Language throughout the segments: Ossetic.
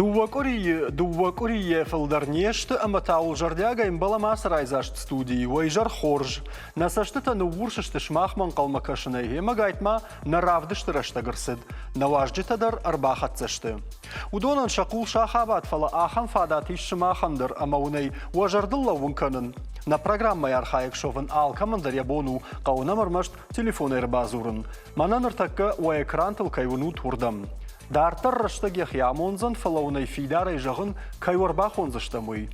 Дыууӕ къуырийы дыууӕ къуырийӕ фылдӕр не сты ӕмӕ та уыл зӕрдиагӕй ӕмбӕлӕм ацы райдзаст студийы. Уӕ изӕр хорз! Нӕ цӕстытӕ ныуурс сты сымахмӕ ӕнхъӕлмӕ кӕсынӕй, ӕмӕ гайтма нӕ равдысты рӕстӕг ӕрцыд. Нӕ уазджытӕ дӕр ӕрбахӕццӕ сты. Уыдонӕн сӕ хъул сахабад, фӕлӕ ахӕм фадат ис сымахӕн дӕр ӕмӕ уын ӕй уӕ зӕрдыл лӕууын кӕнын. Нӕ программӕйы архайӕг суӕвын алкӕмӕн дӕр йӕ бон у, хъӕуы нӕм ӕрмӕст телефонӕй ӕрбадзурын. Мӕнӕ ныртӕккӕ уӕ экрантыл кӕй уынут, уырдӕм. Дарддӕр рӕстӕг йӕхи амондзӕн, фӕлӕ уын ӕй фидарӕй зӕгъын, кӕй уӕ ӕрбахондзыстӕм, уый.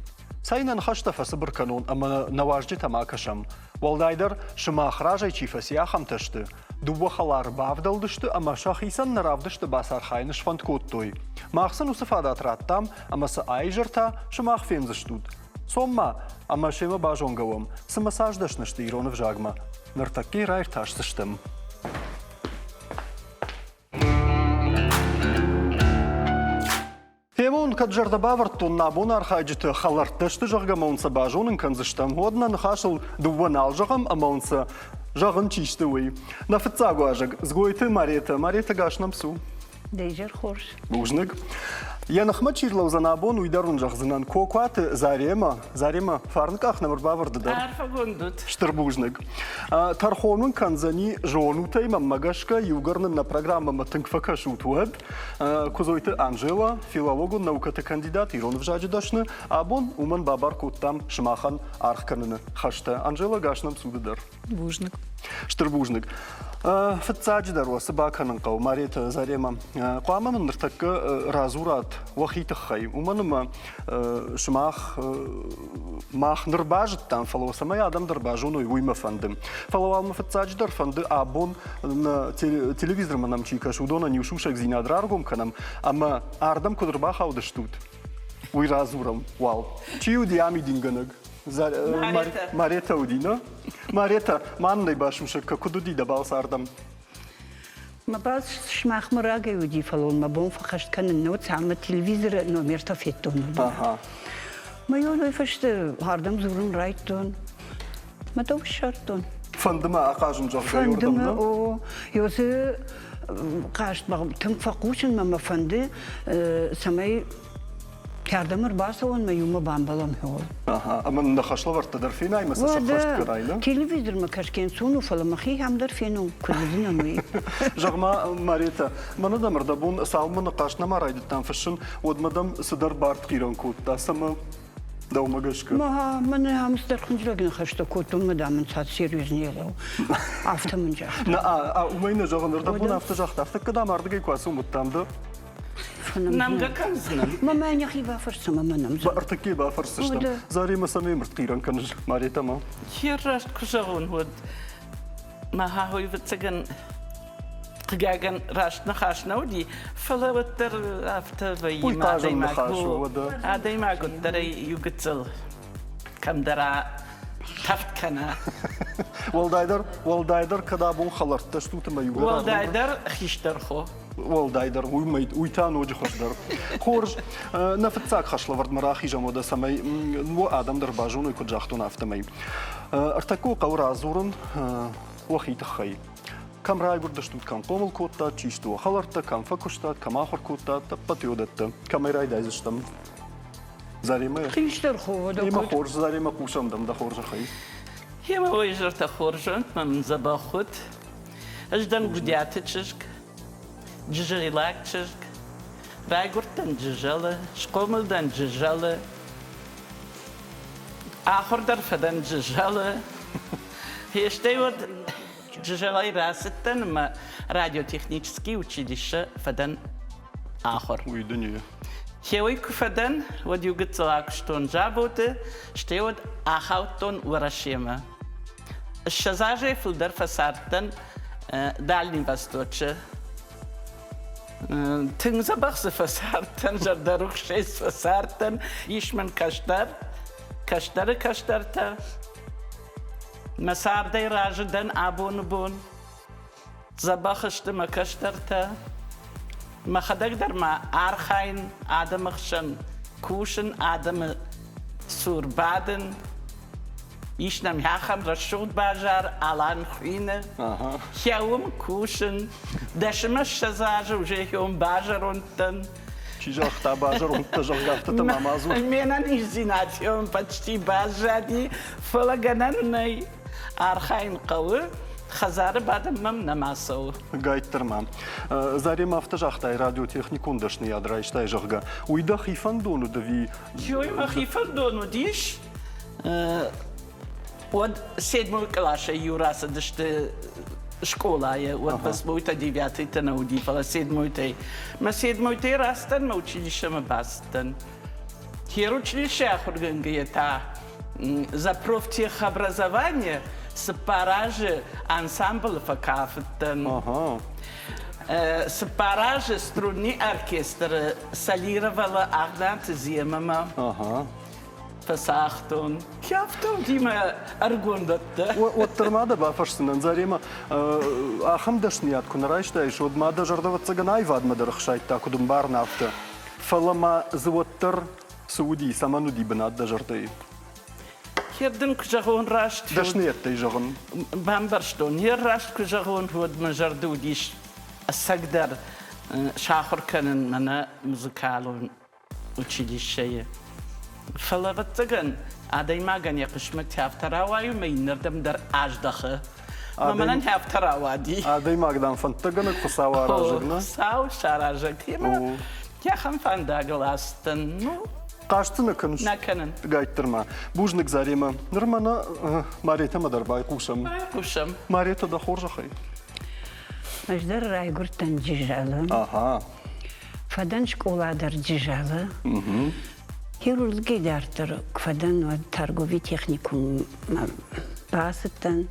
Цӕй нӕ ныхӕстӕ фӕцыбыр кӕнон ӕмӕ нӕ уазджытӕм акӕсӕм. Уӕлдайдӕр, сымах разӕй чи фӕци, ахӕмтӕ сты. Дыууӕ хӕлары бавдӕлдысты ӕмӕ сӕхицӕн нӕ равдысты бацархайын сфӕнд кодтой. Мах сын уыцы фадат радтам, ӕмӕ сӕ аизӕр та сымах фендзыстут. Цом-ма, ӕмӕ семӕ базонгӕ уӕм, цымӕ цас дӕсны сты ирон ӕвзагмӕ. Ныртӕккӕ раиртасдзыстӕм. Темӕ уын кӕд зӕрдӕ бавӕрдтон нӕ абоны архайджыты хӕлӕрттӕ сты, зӕгъгӕ ма уын сӕ базонын кӕндзыстӕм, уӕд нӕ ныхасыл дыууӕ нал зӕгъӕм ӕмӕ уын сӕ зӕгъын чи сты, уый. Нӕ фыццаг уазӕг Дзгойты Маретӕ. Маретӕ, гас нӕм цу. Дӕ изӕр хорз. Бузныг. Йӕ ныхмӕ чи рлӕудзӕн абон, уый дӕр уын зӕгъдзынӕн. Кокуаты Заремӕ. Заремӕ, фарны къах нӕм ӕрбавӕрды дӕр. Арфӕгонд ут. Стыр бузныг. Тӕрхон уын кӕндзӕни зонутӕй, мӕнмӕ гӕсгӕ, иугӕр нын нӕ программӕмӕ тынг фӕкӕсут, уӕд. Куыдзойты Анжела, филологон наукӕты кандидат, ирон ӕвзаджы дӕсны, абон уымӕн бабар кодтам сымахӕн аргъ кӕныны хӕстӕ. Анжела, гас нӕм цуды дӕр. Бузныг. Стыр бузныг. Фыццаджыдӕр уӕ цы бакӕнын хъӕуы, Маретӕ, Заремӕ? Хъуамӕ мын ныртӕккӕ радзурат уӕхи тыххӕй, уымӕн ӕмӕ сымах мах ныр базыдтам, фӕлӕ цӕмӕй адӕм дӕр базоной, уый мӕ фӕнды. Фӕлӕ уал мӕ фыццаджыдӕр фӕнды абон нӕ телевизормӕ нӕм чи кӕсы, уыдонӕн иу сусӕгдзинад раргом кӕнӕм ӕмӕ ардӕм куыд ӕрбахаудыстут, уый радзурӕм уал. Чи уыди амидингӕнӕг? Маретӕ уыди, нӕ? Маретӕ, ма нын ӕй басусӕг кӕ, куыд уыди дӕ балц ардӕм? Мӕ балц сымахмӕ рагӕй уыди, фӕлӕ мӕ бон фӕхӕст кӕнын нӕ уыд, цалынмӕ телевизоры номертӕ федтон. Мӕ уый фӕстӕ ардӕм дзурын райдтон. Мӕ дӕу ссардтон. Фӕнды мӕ ахъазын, зӕгъгӕ, Фӕнды мӕ, о. Ёсы хъазтмӕ тынг фӕхъусын мӕ мӕ фӕнды, цӕмӕй Кӕдӕм ӕрбацӕуӕн мӕ иумӕ бамбӕлӕм хъӕуы. Аха, ӕмӕ нӕ хӕслӕвӕрдтӕ дӕр фенай мӕ сӕ сӕххӕст кӕнай, нӕ? Телевизормӕ кӕсгӕ ӕнцон у, фӕлӕ мӕхи ам дӕр фенон, куыд уыдзынӕн, уый. Зӕгъ-ма, Маретӕ, мӕнӕ дӕм ӕрдӕбон цалынмӕ нӕ хъазт нӕма райдыдтам фыссын, уӕдмӕ дӕм цыдӕр бартхъирӕн кодта, цӕмӕ дӕумӕ гӕсгӕ? Мӕнӕ ам цыдӕр хынджылӕг ныхӕстӕ кодтон, мӕ дам ӕнцад серьезный лӕу. Афтӕ мын загъта. Нӕ, уымӕй нӕ зӕгъын, ӕрдӕбон афтӕ загъта, афтӕ кӕд ам ардыгӕй куы ацӕуӕм, уӕд дӕ Нӕмгӕ кӕндзынӕн. Мамӕ нӕхи бафӕрсдзӕн, мамӕ нӕмдзӕн. Ӕртыккӕй бафӕрсдзыстӕм. Заремӕ цӕмӕй мыртхъирӕн кӕныс, Маретӕмӕ? Хер раст куы зӕгъон, уӕд мӕ хахой ӕвӕццӕгӕн хъыгагӕн раст ныхас нӕ уыди, фӕлӕ уӕддӕр афтӕ вӕййы Уый хъазӕн ныхас у, уӕдӕ. Адӕймаг уӕддӕр ӕй иу гыццыл кӕмдӕр тӕвд кӕна. Уӕлдайдӕр, уӕлдайдӕр кӕд абон хӕлӕрттӕ стут ӕмӕ иугӕр Уӕлдайдӕр хистӕр хо. Уӕлдайдӕр, уый, уый та ноджы хуыздӕр. Хорз, нӕ фыццаг хӕслӕвӕрдмӕ рахизӕм уӕдӕ, цӕмӕй адӕм дӕр базоной, куыд загътон, афтӕмӕй. Ӕртӕккӕ хъӕуы радзурын уӕхи тыххӕй. Кӕм райгуырдыстут, кӕм хъомыл кодтат, чи сты уӕ хӕлӕрттӕ, кӕм фӕкуыстат, кӕм ахуыр кодтат, ӕппӕт уыдӕттӕ. Кӕмӕй райдайдзыстӕм? Заремӕ? Хистӕр хо. Емӕ хорз, Заремӕ, хъусӕм дӕм дӕ хорзӕхӕй. Емӕ уый зӕрдӕ хорз уӕнт, мӕ мын дзӕбӕх уыд. Ӕз дӕн Гуыдиаты чызг, Джызӕйлаг чызг. Райгуырдтӕн Джызӕлы, схъомыл дӕн Джызӕлы. Ахуыр дӕр фӕдӕн Джызӕлы. Стӕй уӕд Джызӕлӕй рацыдтӕн ӕмӕ радиотехнический училище фӕдӕн ахуыр. Уый дын Хеуый куы фӕдӕн, уӕд иу гыццыл акуыстон заводы, стӕй уӕд ахаудтон Уӕрӕсемӕ. 20 азӕй фылдӕр фӕцардтӕн Дальний Восточы. Тынг дзӕбӕх дзы фӕцардтӕн, зӕрдӕрухсӕй фӕцардтӕн. Ис мын кӕстӕр, кӕстӕры кӕстӕртӕ. Мӕ цардӕй разы дӕн абоны бон. Дзӕбӕх сты мӕ кӕстӕртӕ. Мӕхӕдӕг дӕр ма архайын адӕмы хсӕн кусын, адӕмы цур бадын. Ис нӕм ахӕм рӕсугъд базар Алан хуины. Хӕуым кусын. Дӕсмӕ 20 азы уже хеуым базӕронд дӕн. Чи загъта, базӕрондтӕ, зӕгъгӕ, афтӕтӕ ма ма дзур. Ме нӕниздзинад почти баззади, фӕлӕ гӕнӕн нӕй. Архайын хъӕуы, хӕдзары бадын мӕм нӕма цӕуы. Гайддӕр ма. Зарема афтӕ загътай, радиотехникон дӕсныйад райстай, зӕгъгӕ. Уый дӕхи фӕндон уыд ӕви? Уый мӕхи фӕндон уыдис. Уӕд седьмой къласӕй иу рацыдысты скъолайы, уӕд восьмойтӕ, девятыйтӕ нӕ уыди, фӕлӕ седьмойтӕй. Мӕ седьмойтӕй рацыдтӕн, мӕ училищемӕ бацыдтӕн. Херучилище ахуыргӕнгӕйӕ та за профтехобразование цыппар азы ансамблы фӕкафыдтӕн. Цыппар азы струнный оркестры солировала Агънаты Земӕмӕ. Фӕцагътон. Афтӕ уыди мӕ ӕргондӕттӕ. Уӕддӕр ма дӕ бафӕрсдзынӕн, Заремӕ, ахӕм дӕсныйад куы нӕ райстаис, уӕд ма дӕ зӕрдӕ ӕвӕццӕгӕн аивадмӕ дӕр ӕхсайдта, куыд ӕмбарын, афтӕ. Фӕлӕ ма дзы уӕддӕр цы уыди, цӕмӕн уыди бынат дӕ зӕрдӕйы? Кӕд дын куы зӕгъон раст... Дӕсныйӕдтӕй зӕгъын. Бамбӕрстон. Йе раст куы зӕгъон, уӕд мӕ зӕрды уыдис ӕцӕгдӕр сахуыр кӕнын мӕнӕ музыкалон училищейы. Фӕлӕ, ӕвӕццӕгӕн, адӕймагӕн йӕ хъысмӕт афтӕ рауайы ӕмӕ иннӕрдӕм дӕр аздӕхы. Ӕмӕ мӕнӕн афтӕ рауади. Адӕймаг, дам, фӕндтӕгӕнӕг Хуыцау аразӕг, нӕ? Хуыцау саразӕг. Ӕмӕ ахӕм фӕндагыл ацыдтӕн. Ну, Хъаст дзы нӕ кӕныс? Нӕ кӕнын. Гайддӕр ма. Бузныг, Заремӕ. Ныр мӕнӕ Маретӕмӕ дӕр байхъусӕм. Байхъусӕм. Маретӕ, дӕ хорзӕхӕй. Ӕз дӕр райгуырдтӕн Джызӕлы. Ага. Фӕдӕн скъола дӕр Джызӕлы. Хирургӕй дарддӕр куы фӕдӕн, уӕд торговый техникуммӕ бацыдтӕн,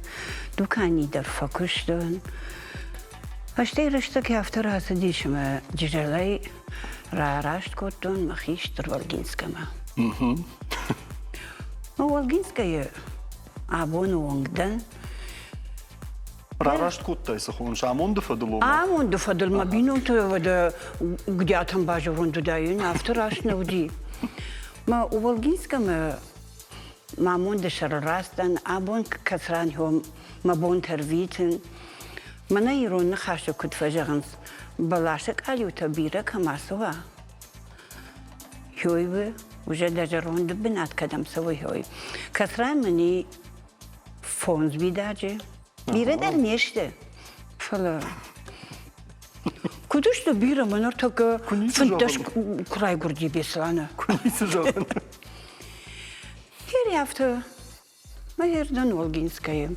дукани дӕр фӕкуыстон. Стӕй рӕстӕг афтӕ рацыдис, ӕмӕ Джызӕлӕй рараст кодтон мӕхи Стыр Олгинскӕмӕ. Олгинскӕйы абоны онг дӕн. Рараст кодтай цы хоныс? Амонды фӕдыл ома? Амонды фӕдыл мӕ бинонты уӕдӕ гуыдиатӕм базӕронд уыдаин, афтӕ раст нӕ уыди. Мӕ Волгинскӕмӕ мӕ амонды сӕрыл рацыдтӕн, абон кӕцран мӕ бонтӕ рвитын. Мӕнӕ ирон ныхасы куыд фӕзӕгъынц, бӕласы къалиутӕ бирӕ кӕм ацӕуа, хёйвы уже дӕ зӕронды бынат кӕдӕм цӕуы хёй. Кӕцран мын и фондз уидаджы. Бирӕ дӕр не сты, фӕлӕ куыд сты бирӕ, мӕ ныртӕккӕ 15 куы райгуырди Беслӕны. Куы ницы зӕгъын. Теперь афтӕ мӕ зӕрдӕн Олгинскӕйы.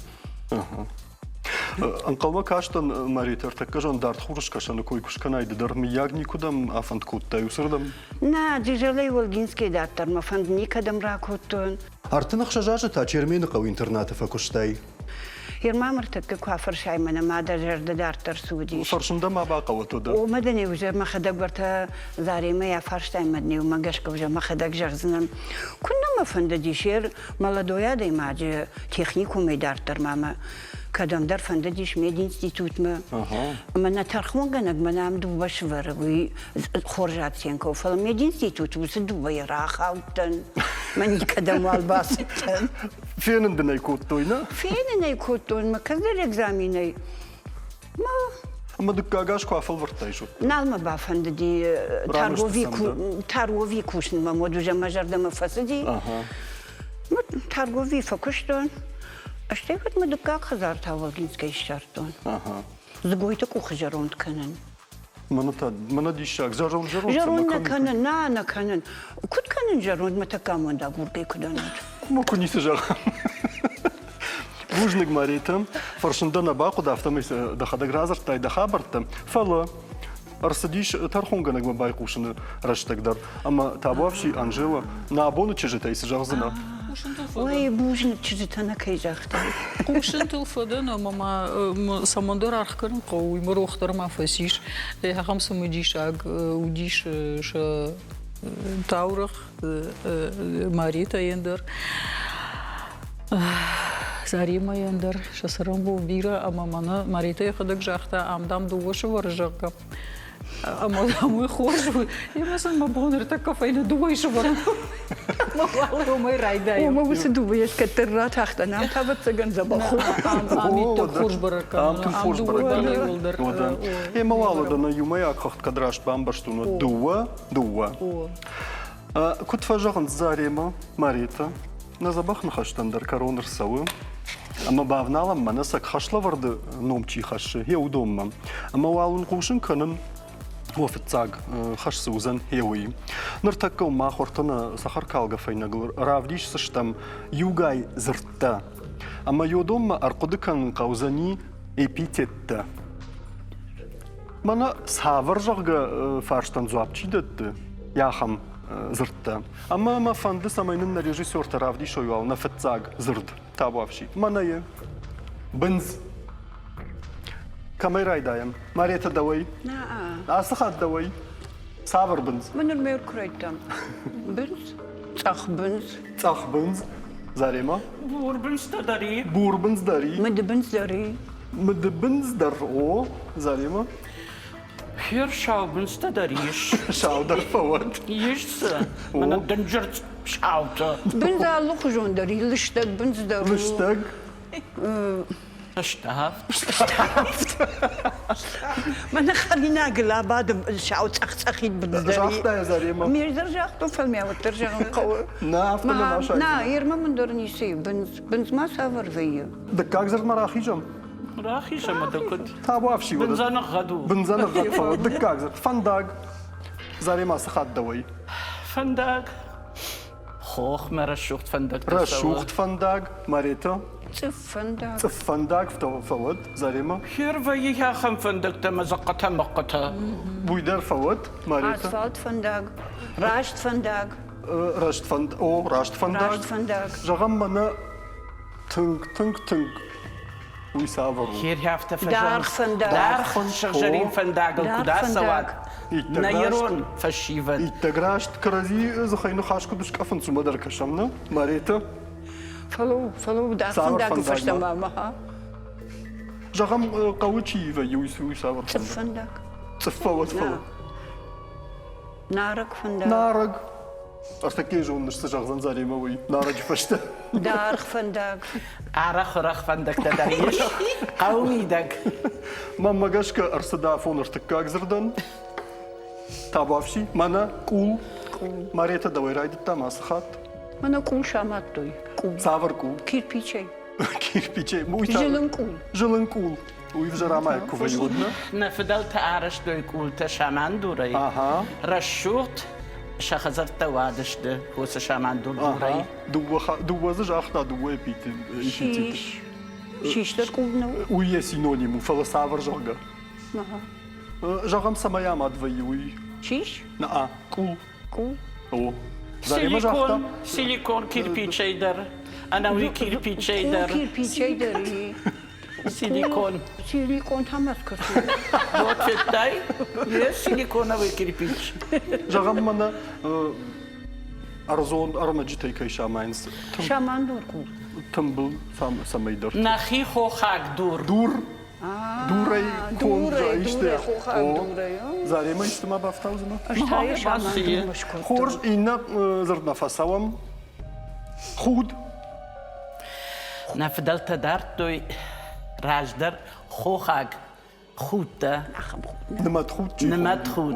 Ӕнхъӕлмӕ кастӕн, Марита, ӕртӕккӕ зон дард хурыскӕсӕны кой куы скӕнай, ды дӕр мыййаг никуыдӕм афӕнд кодтай уыцырдӕм? Нӕ, Джызӕлӕй Олгинскӕйы дарддӕр мӕ фӕнд никӕдӕм ракодтон. 36 азы та Чермены хъӕуы интернаты фӕкуыстай. Ерма мыртӕккӕ куы афӕрсай мӕнӕ ма дӕ зӕрдӕ дарддӕр цы уыдис? Фӕрсын дӕ ма бахъӕуӕд уӕдӕ. Омӕ дын уже мӕхӕдӕг уӕртӕ Заремӕ йӕ фарстай мӕ дын уымӕ гӕсгӕ уже мӕхӕдӕг зӕгъдзынӕн. Куыннӕ мӕ фӕндыдис, ер молодой адӕймаджы техникумӕй дарддӕр ма мӕ кӕдӕмдӕр фӕндыдис мединститутмӕ. Ӕмӕ нӕ тӕрхонгӕнӕг мӕнӕ ам дыууӕ сывӕры, уый хорз оценка у, фӕлӕ мединститут уыцы дыууӕйӕ рахаудтӕн, мӕ никӕдӕмуал бацыдтӕн. Фенын дын ӕй кодтой, нӕ? Фенын ӕй кодтон, мӕ кӕддӕр экзаменӕй. Ма Ӕмӕ дыккаг аз куы афӕлвӕрдтай, Нал мӕ бафӕндыди торгови кусынмӕ, уӕд уже мӕ зӕрдӕмӕ фӕцыди. Торгови фӕкуыстон, стӕй уӕд мӕ дыккаг хӕдзар та Волгинскӕй ссардтон. Дзыгойты къухы зӕронд кӕнын. Мӕнӕ та, мӕнӕ диссаг, зӕронд зӕронд Зӕронд нӕ кӕнын, нӕ, нӕ кӕнын. Куыд кӕнын зӕронд, мӕ тӕккӕ амонд агургӕ куы дӕн уӕд. Ма куы ницы зӕгъӕм. Бузныг, Марита. Фӕрсын дӕ нӕ бахъуыд, афтӕмӕй дӕхӕдӕг радзырдтай дӕ хабӕрттӕ. Фӕлӕ ӕрцыдис тӕрхонгӕнӕгмӕ байхъусыны рӕстӕг дӕр. Ӕмӕ табуафси, Анжела, нӕ абоны чызджытӕй цы зӕгъдзынӕ? Ой, бузныг, чызджытӕ нӕ кӕй загътай. Хъусынтыл фӕдӕн ӕмӕ ма цӕмӕндӕр аргъ кӕнын хъӕуы, уый мӕ рох дӕр ма фӕцис. Ахӕм цымыдисаг уыдис сӕ таурӕгъ Маритӕйӕн дӕр. Заремӕйӕн дӕр сӕ цӕрӕнбон бирӕ ӕмӕ мӕнӕ Маритӕ йӕхӕдӕг загъта, ам, дам, дыууӕ сывӕры, зӕгъгӕ. Ӕмӕ уый хорз у. Ӕмӕ сын мӕ бон ӕртӕккӕ фӕйнӕ дыууӕйы сывӕрын. Мӕ уал уымӕй райдайӕм. Омӕ уыцы дыууӕйӕ кӕддӕр ратахтӕн, ам та ӕвӕццӕгӕн дзӕбӕх у. Ам иттӕг хорз бӕрӕг кӕнын. Ам тынг хорз бӕрӕг кӕнын. Ӕмӕ уал уӕдӕ нӕ иумӕйаг хыгъд кӕд раст бамбӕрстон, уӕд дыууӕ, дыууӕ. Куыд фӕзӕгъынц Заремӕ, Марета, нӕ дзӕбӕх ныхӕстӕн дӕр кӕрон ӕрцӕуы. Ӕмӕ бавналӕм мӕнӕ сӕ хӕслӕвӕрды ном чи хӕссы, йӕ уыдонмӕ. Ӕмӕ уал уын хъусын кӕнын, уӕ фыццаг хӕс цы уыдзӕн, йе уый. Ныртӕккӕ уын мах уӕртӕ нӕ цӕхӕркалгӕ фӕйнӕгыл равдисдзыстӕм иугай дзырдтӕ. Ӕмӕ йодонмӕ ӕрхъуыды кӕнын хъӕудзӕни эпитеттӕ. Мӕнӕ цавӕр, зӕгъгӕ, фарстӕн дзуапп чи дӕтты, ахӕм дзырдтӕ. Ӕмӕ мӕ фӕнды, цӕмӕй нын нӕ режиссертӕ равдисой уал нӕ фыццаг дзырд табуафси. Мӕнӕ йӕ. Бындз. Кӕмӕй райдайӕм? Марета, дӕуӕй? Ацы хатт дӕуӕй? Цавӕр бындз? Мы нырмӕ куы райдтам. Бындз? Цъӕх бындз. Цъӕх бындз. Зарема? Бур бындзтӕ дӕр и. Бур бындз дӕр и. Мыдыбындз дӕр и. Мыдыбындз дӕр, о, Заремӕ. Хер саубындзтӕ дӕр ис. Сау дӕр фӕуӕд. Ис дзы. Мӕнӕ дынджыр саутӕ. Бындз алыхуызон дӕр и, лыстӕг бындз дӕр у. Лыстӕг? Ставд. Ставд. Мӕнӕ хӕринагыл абады сау цъӕх-цъӕхид бындз дӕр. Загъта йӕ Заремӕ. Ме дӕр загътон, фӕлӕ мӕ уӕддӕр зӕгъын хъӕуы. Нӕ, афтӕ нӕ ма Нӕ, ермӕ мын дӕр ницы и. Бындз, бындз ма цавӕр вӕййы? Дыккаг дзырдмӕ рахизӕм? Рахизӕм ӕмӕ куыд? Табуафси уӕд. Бындзӕныгъӕд у. Бындзӕныгъӕд фӕуӕд. Дыккаг дзырд. Фӕндаг. Заремӕ цы хатт дӕуӕй? Фӕндаг. Хохмӕ рӕсугъд фӕндӕгтӕ Рӕсугъд фӕндаг, Марета. Цъыф фӕндаг. Цъыф фӕндаг фӕуӕд, Заремӕ. Хер вӕййы ахӕм фӕндӕгтӕ ӕмӕ дзыхъхъытӕ-мыхъхъытӕ. Уый дӕр фӕуӕд, Марета. Асфальт фӕндаг, раст фӕндаг. Раст фӕндаг. О, раст фӕндаг. Раст фӕндаг. Зӕгъӕм, мӕнӕ тынг, тынг, тынг уый цавӕр у? Херхӕфтӕ Даргъ фӕндаг. Даргъ сыгъзӕрин фӕндагыл куыд ацӕуат, нӕ ирон фӕсивӕд. Иттӕг раст кӕрӕдзи дзыхӕй ныхас куыд скъӕфынц, уымӕ дӕр кӕсӕм, нӕ, Марета? Фӕлӕуу, фӕлӕуу, даргъ фӕндагыл фӕстӕмӕ, ма. Зӕгъӕм, хъӕуы чи вӕййы, уый цавӕр Цъыф фӕндаг. Цъыф фӕуӕд, фӕлӕ. Нарӕг фӕндаг. Нарӕг. Ӕртӕккӕ зоныс, цы зӕгъдзӕн Заремӕ уый нарӕджы фӕстӕ. Даргъ фӕндаг. Арӕх-урӕх фӕндӕгтӕ дӕр ис хъӕуы мидӕг. Мӕнмӕ гӕсгӕ ӕрцыд афон ӕртыккаг дзырдӕн. Табуафси, мӕнӕ къул. Марета дӕуӕй райдыдтам ацы хатт. Мӕнӕ къул самадтой. Къул. Цавӕр къул? Кирпичӕй. Кирпичӕй. Зылын къул. Зылын къул. Уый взӕрамӕ куы вӕййы, уӕд нӕ? Нӕ фыдӕлтӕ арӕзтой къултӕ самандурӕй. Рӕсугъд сӕ хӕдзӕрттӕ уадысты уыцы самандур дурӕй. Дыууӕ дзы загъта дыууӕ эпитеты. Систӕ къул нӕу? Уый йӕ синоним у, фӕлӕ цавӕр, зӕгъгӕ? Зӕгъӕм, цӕмӕй амад вӕййы уый? Сис? Наа, къул. Къул. О. Заремӕ загъта? Силикон кирпичӕй дӕр, ӕнӕуи кирпичӕй дӕр. Кирпичӕй дӕр. Силикон. Силикон та ма скӕсу. Вот федтай? Есть силиконовый кирпич. Зӕгъӕм, мӕнӕ ӕрдзон ӕрмӕджытӕй кӕй самайынц. Самандур къул. Тымбыл цӕмӕйдӕр. Нӕхи хохаг дур. Дур. Дурӕй конд исты. Хохаг дурӕй. Заремӕ исты ма бафтаудзынӕ? Ӕз та йӕ самандурмӕ скодтон. Хорз, иннӕ дзырдмӕ фӕцӕуӕм. Худ. Нӕ фыдӕлтӕ дардтой раздӕр хохаг худтӕ. Нымӕтхуд чи Нымӕтхуд.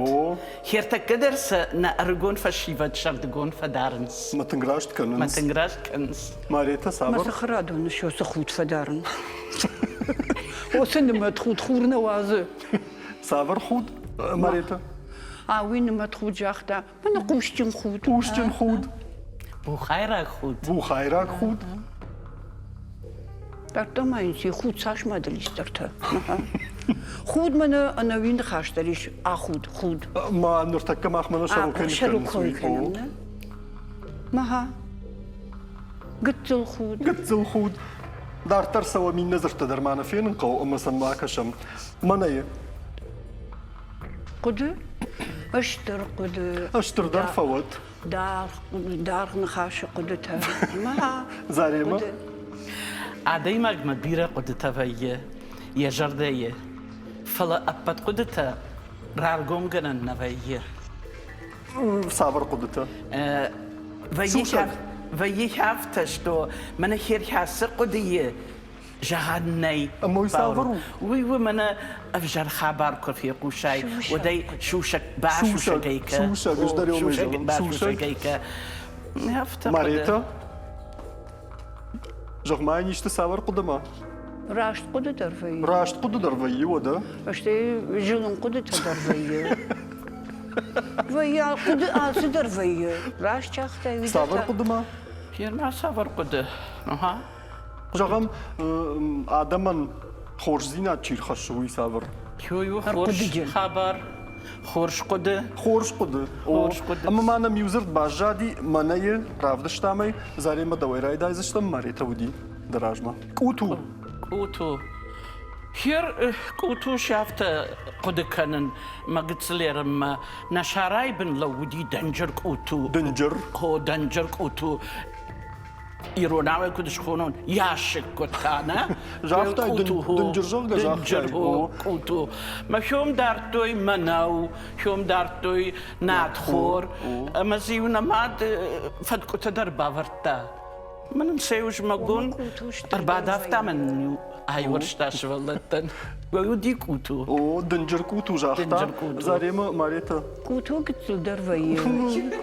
Хертӕккӕ дӕр сӕ нӕ ӕрыгон фӕсивӕд сӕрдыгон фӕдарынц. Мӕ тынг раст кӕнынц. Мӕ тынг раст кӕнынц. Марета цавӕр? Мӕ цӕхӕрадоны цы худ фӕдарын. Оцы нымӕтхуд хур нӕ уадзы. Цавӕр худ, Марета? А уый нымӕтхуд загъта. Мӕнӕ хъусджын худ. Хъусджын худ. Бухайраг худ. Бухайраг худ. Дардта ма йын си худ цас мадӕлистӕртӕ. Худ мӕнӕ ӕнӕуи ныхас дӕр ис ахуд, худ. Ма ныртӕккӕ мах мӕнӕ сӕрыл кӕй Сӕрыл кой кӕнӕм, нӕ? Маха. Гыццыл худ. Гыццыл худ. Дарддӕр цӕуӕм иннӕ дзырдтӕ дӕр ма нӕ фенын хъӕуы ӕмӕ сӕм бакӕсӕм. Мӕнӕйы. Хъуыды? Стыр хъуыды. Стырдӕр фӕуӕд. Даргъ ныхасы хъуыдытӕ. Заремӕ? Адӕймагмӕ бирӕ хъуыдытӕ вӕййы йӕ зӕрдӕйы, фӕлӕ ӕппӕт хъуыдытӕ раргомгӕнӕн нӕ вӕййы. Цавӕр хъуыдытӕ? Вӕййы афтӕ, что мӕнӕ херхӕсы хъуыдыйы зӕгъӕн нӕй. Ӕмӕ уый цавӕр у? Уый у мӕнӕ ӕвзӕр хабар куы фехъусай, уӕд ӕй сусӕг басусӕгӕй кӕ. Сусӕг, ӕз дӕр сусӕг басусӕгӕй кӕ. Афтӕ Марета? Зӕгъ-ма йын исты цавӕр хъуыдымӕ? Раст хъуыды дӕр вӕййы. Раст хъуыды дӕр вӕййы, уӕдӕ? Стӕй зылын хъуыдытӕ дӕр вӕййы. Вӕййы, хъуыды алцыдӕр вӕййы. Раст загътай, уый Цавӕр хъуыдымӕ? Фермӕ цавӕр хъуыды? Ага. Зӕгъӕм, адӕмӕн хорздзинад чи рхӕссы, уый цавӕр? Кӕй у хорз хабар, хорз хъуыды. Хорз хъуыды. Хорз хъуыды. Ӕмӕ ма нӕм иу дзырд баззади, мӕнӕйы равдыстам ӕй, Заремӕ дӕуӕй райдайдзыстӕм, Маретӕ уыди дӕ размӕ. Къуту. Къуту. Хер къуту сӕфтӕ хъуыды кӕнын мӕ гыццылерынмӕ. Нӕ сарайы бын лӕууыди дӕнджыр къуту. Дынджыр? О, дӕнджыр къуту. Иронау ӕй куыд схонон, ящик кодта, нӕ? Загътай, дынджыр зӕгъгӕ, загътай. Къуту. Мӕ хьом дардтой мӕнӕу, хьом дардтой надхор, ӕмӕ дзы-иу нӕ мад фӕткъуытӕ дӕр бавӕрдта. Мӕн сӕ зымӕгон ӕрбадавта мӕн айуӕрста сывӕллӕттӕн. Уыди къуту. О, дынджыр къуту загъта. Заремӕ Марета. Къуту гыццыл дӕр вӕййы.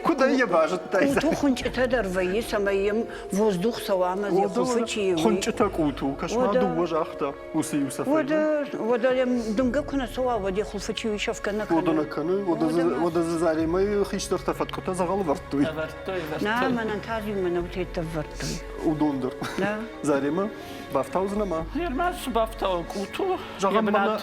Куыд ӕй йӕ базыдтай? Къуту хуынчъытӕ дӕр вӕййы, цӕмӕй йӕм воздух цӕуа ӕмӕ дзы хуылфы чи уый. Хуынчъытӕ къуту, кӕс-ма дыууӕ загъта уыцы иу цӕфӕй. Уӕдӕ, уӕдӕ йӕм дымгӕ куы нӕ цӕуа, уӕд йӕ хуылфы чи уый сӕфгӕ нӕ кӕны. Уӕдӕ нӕ кӕны, уӕдӕ дзы Заремӕйы хистӕртӕ фӕткъуытӕ дзӕгъӕл ӕвӕрдтой. Ӕвӕрдтой, ӕвӕрдтой. Нӕ, мӕнӕн та дзы мӕнӕу теттӕ ӕвӕрдтой. Уыдон дӕр. Нӕ. Заремӕ, Бафтаудзынӕ ма? Нырма цы бафтауӕн къуту? Зӕгъӕм, мӕнӕ,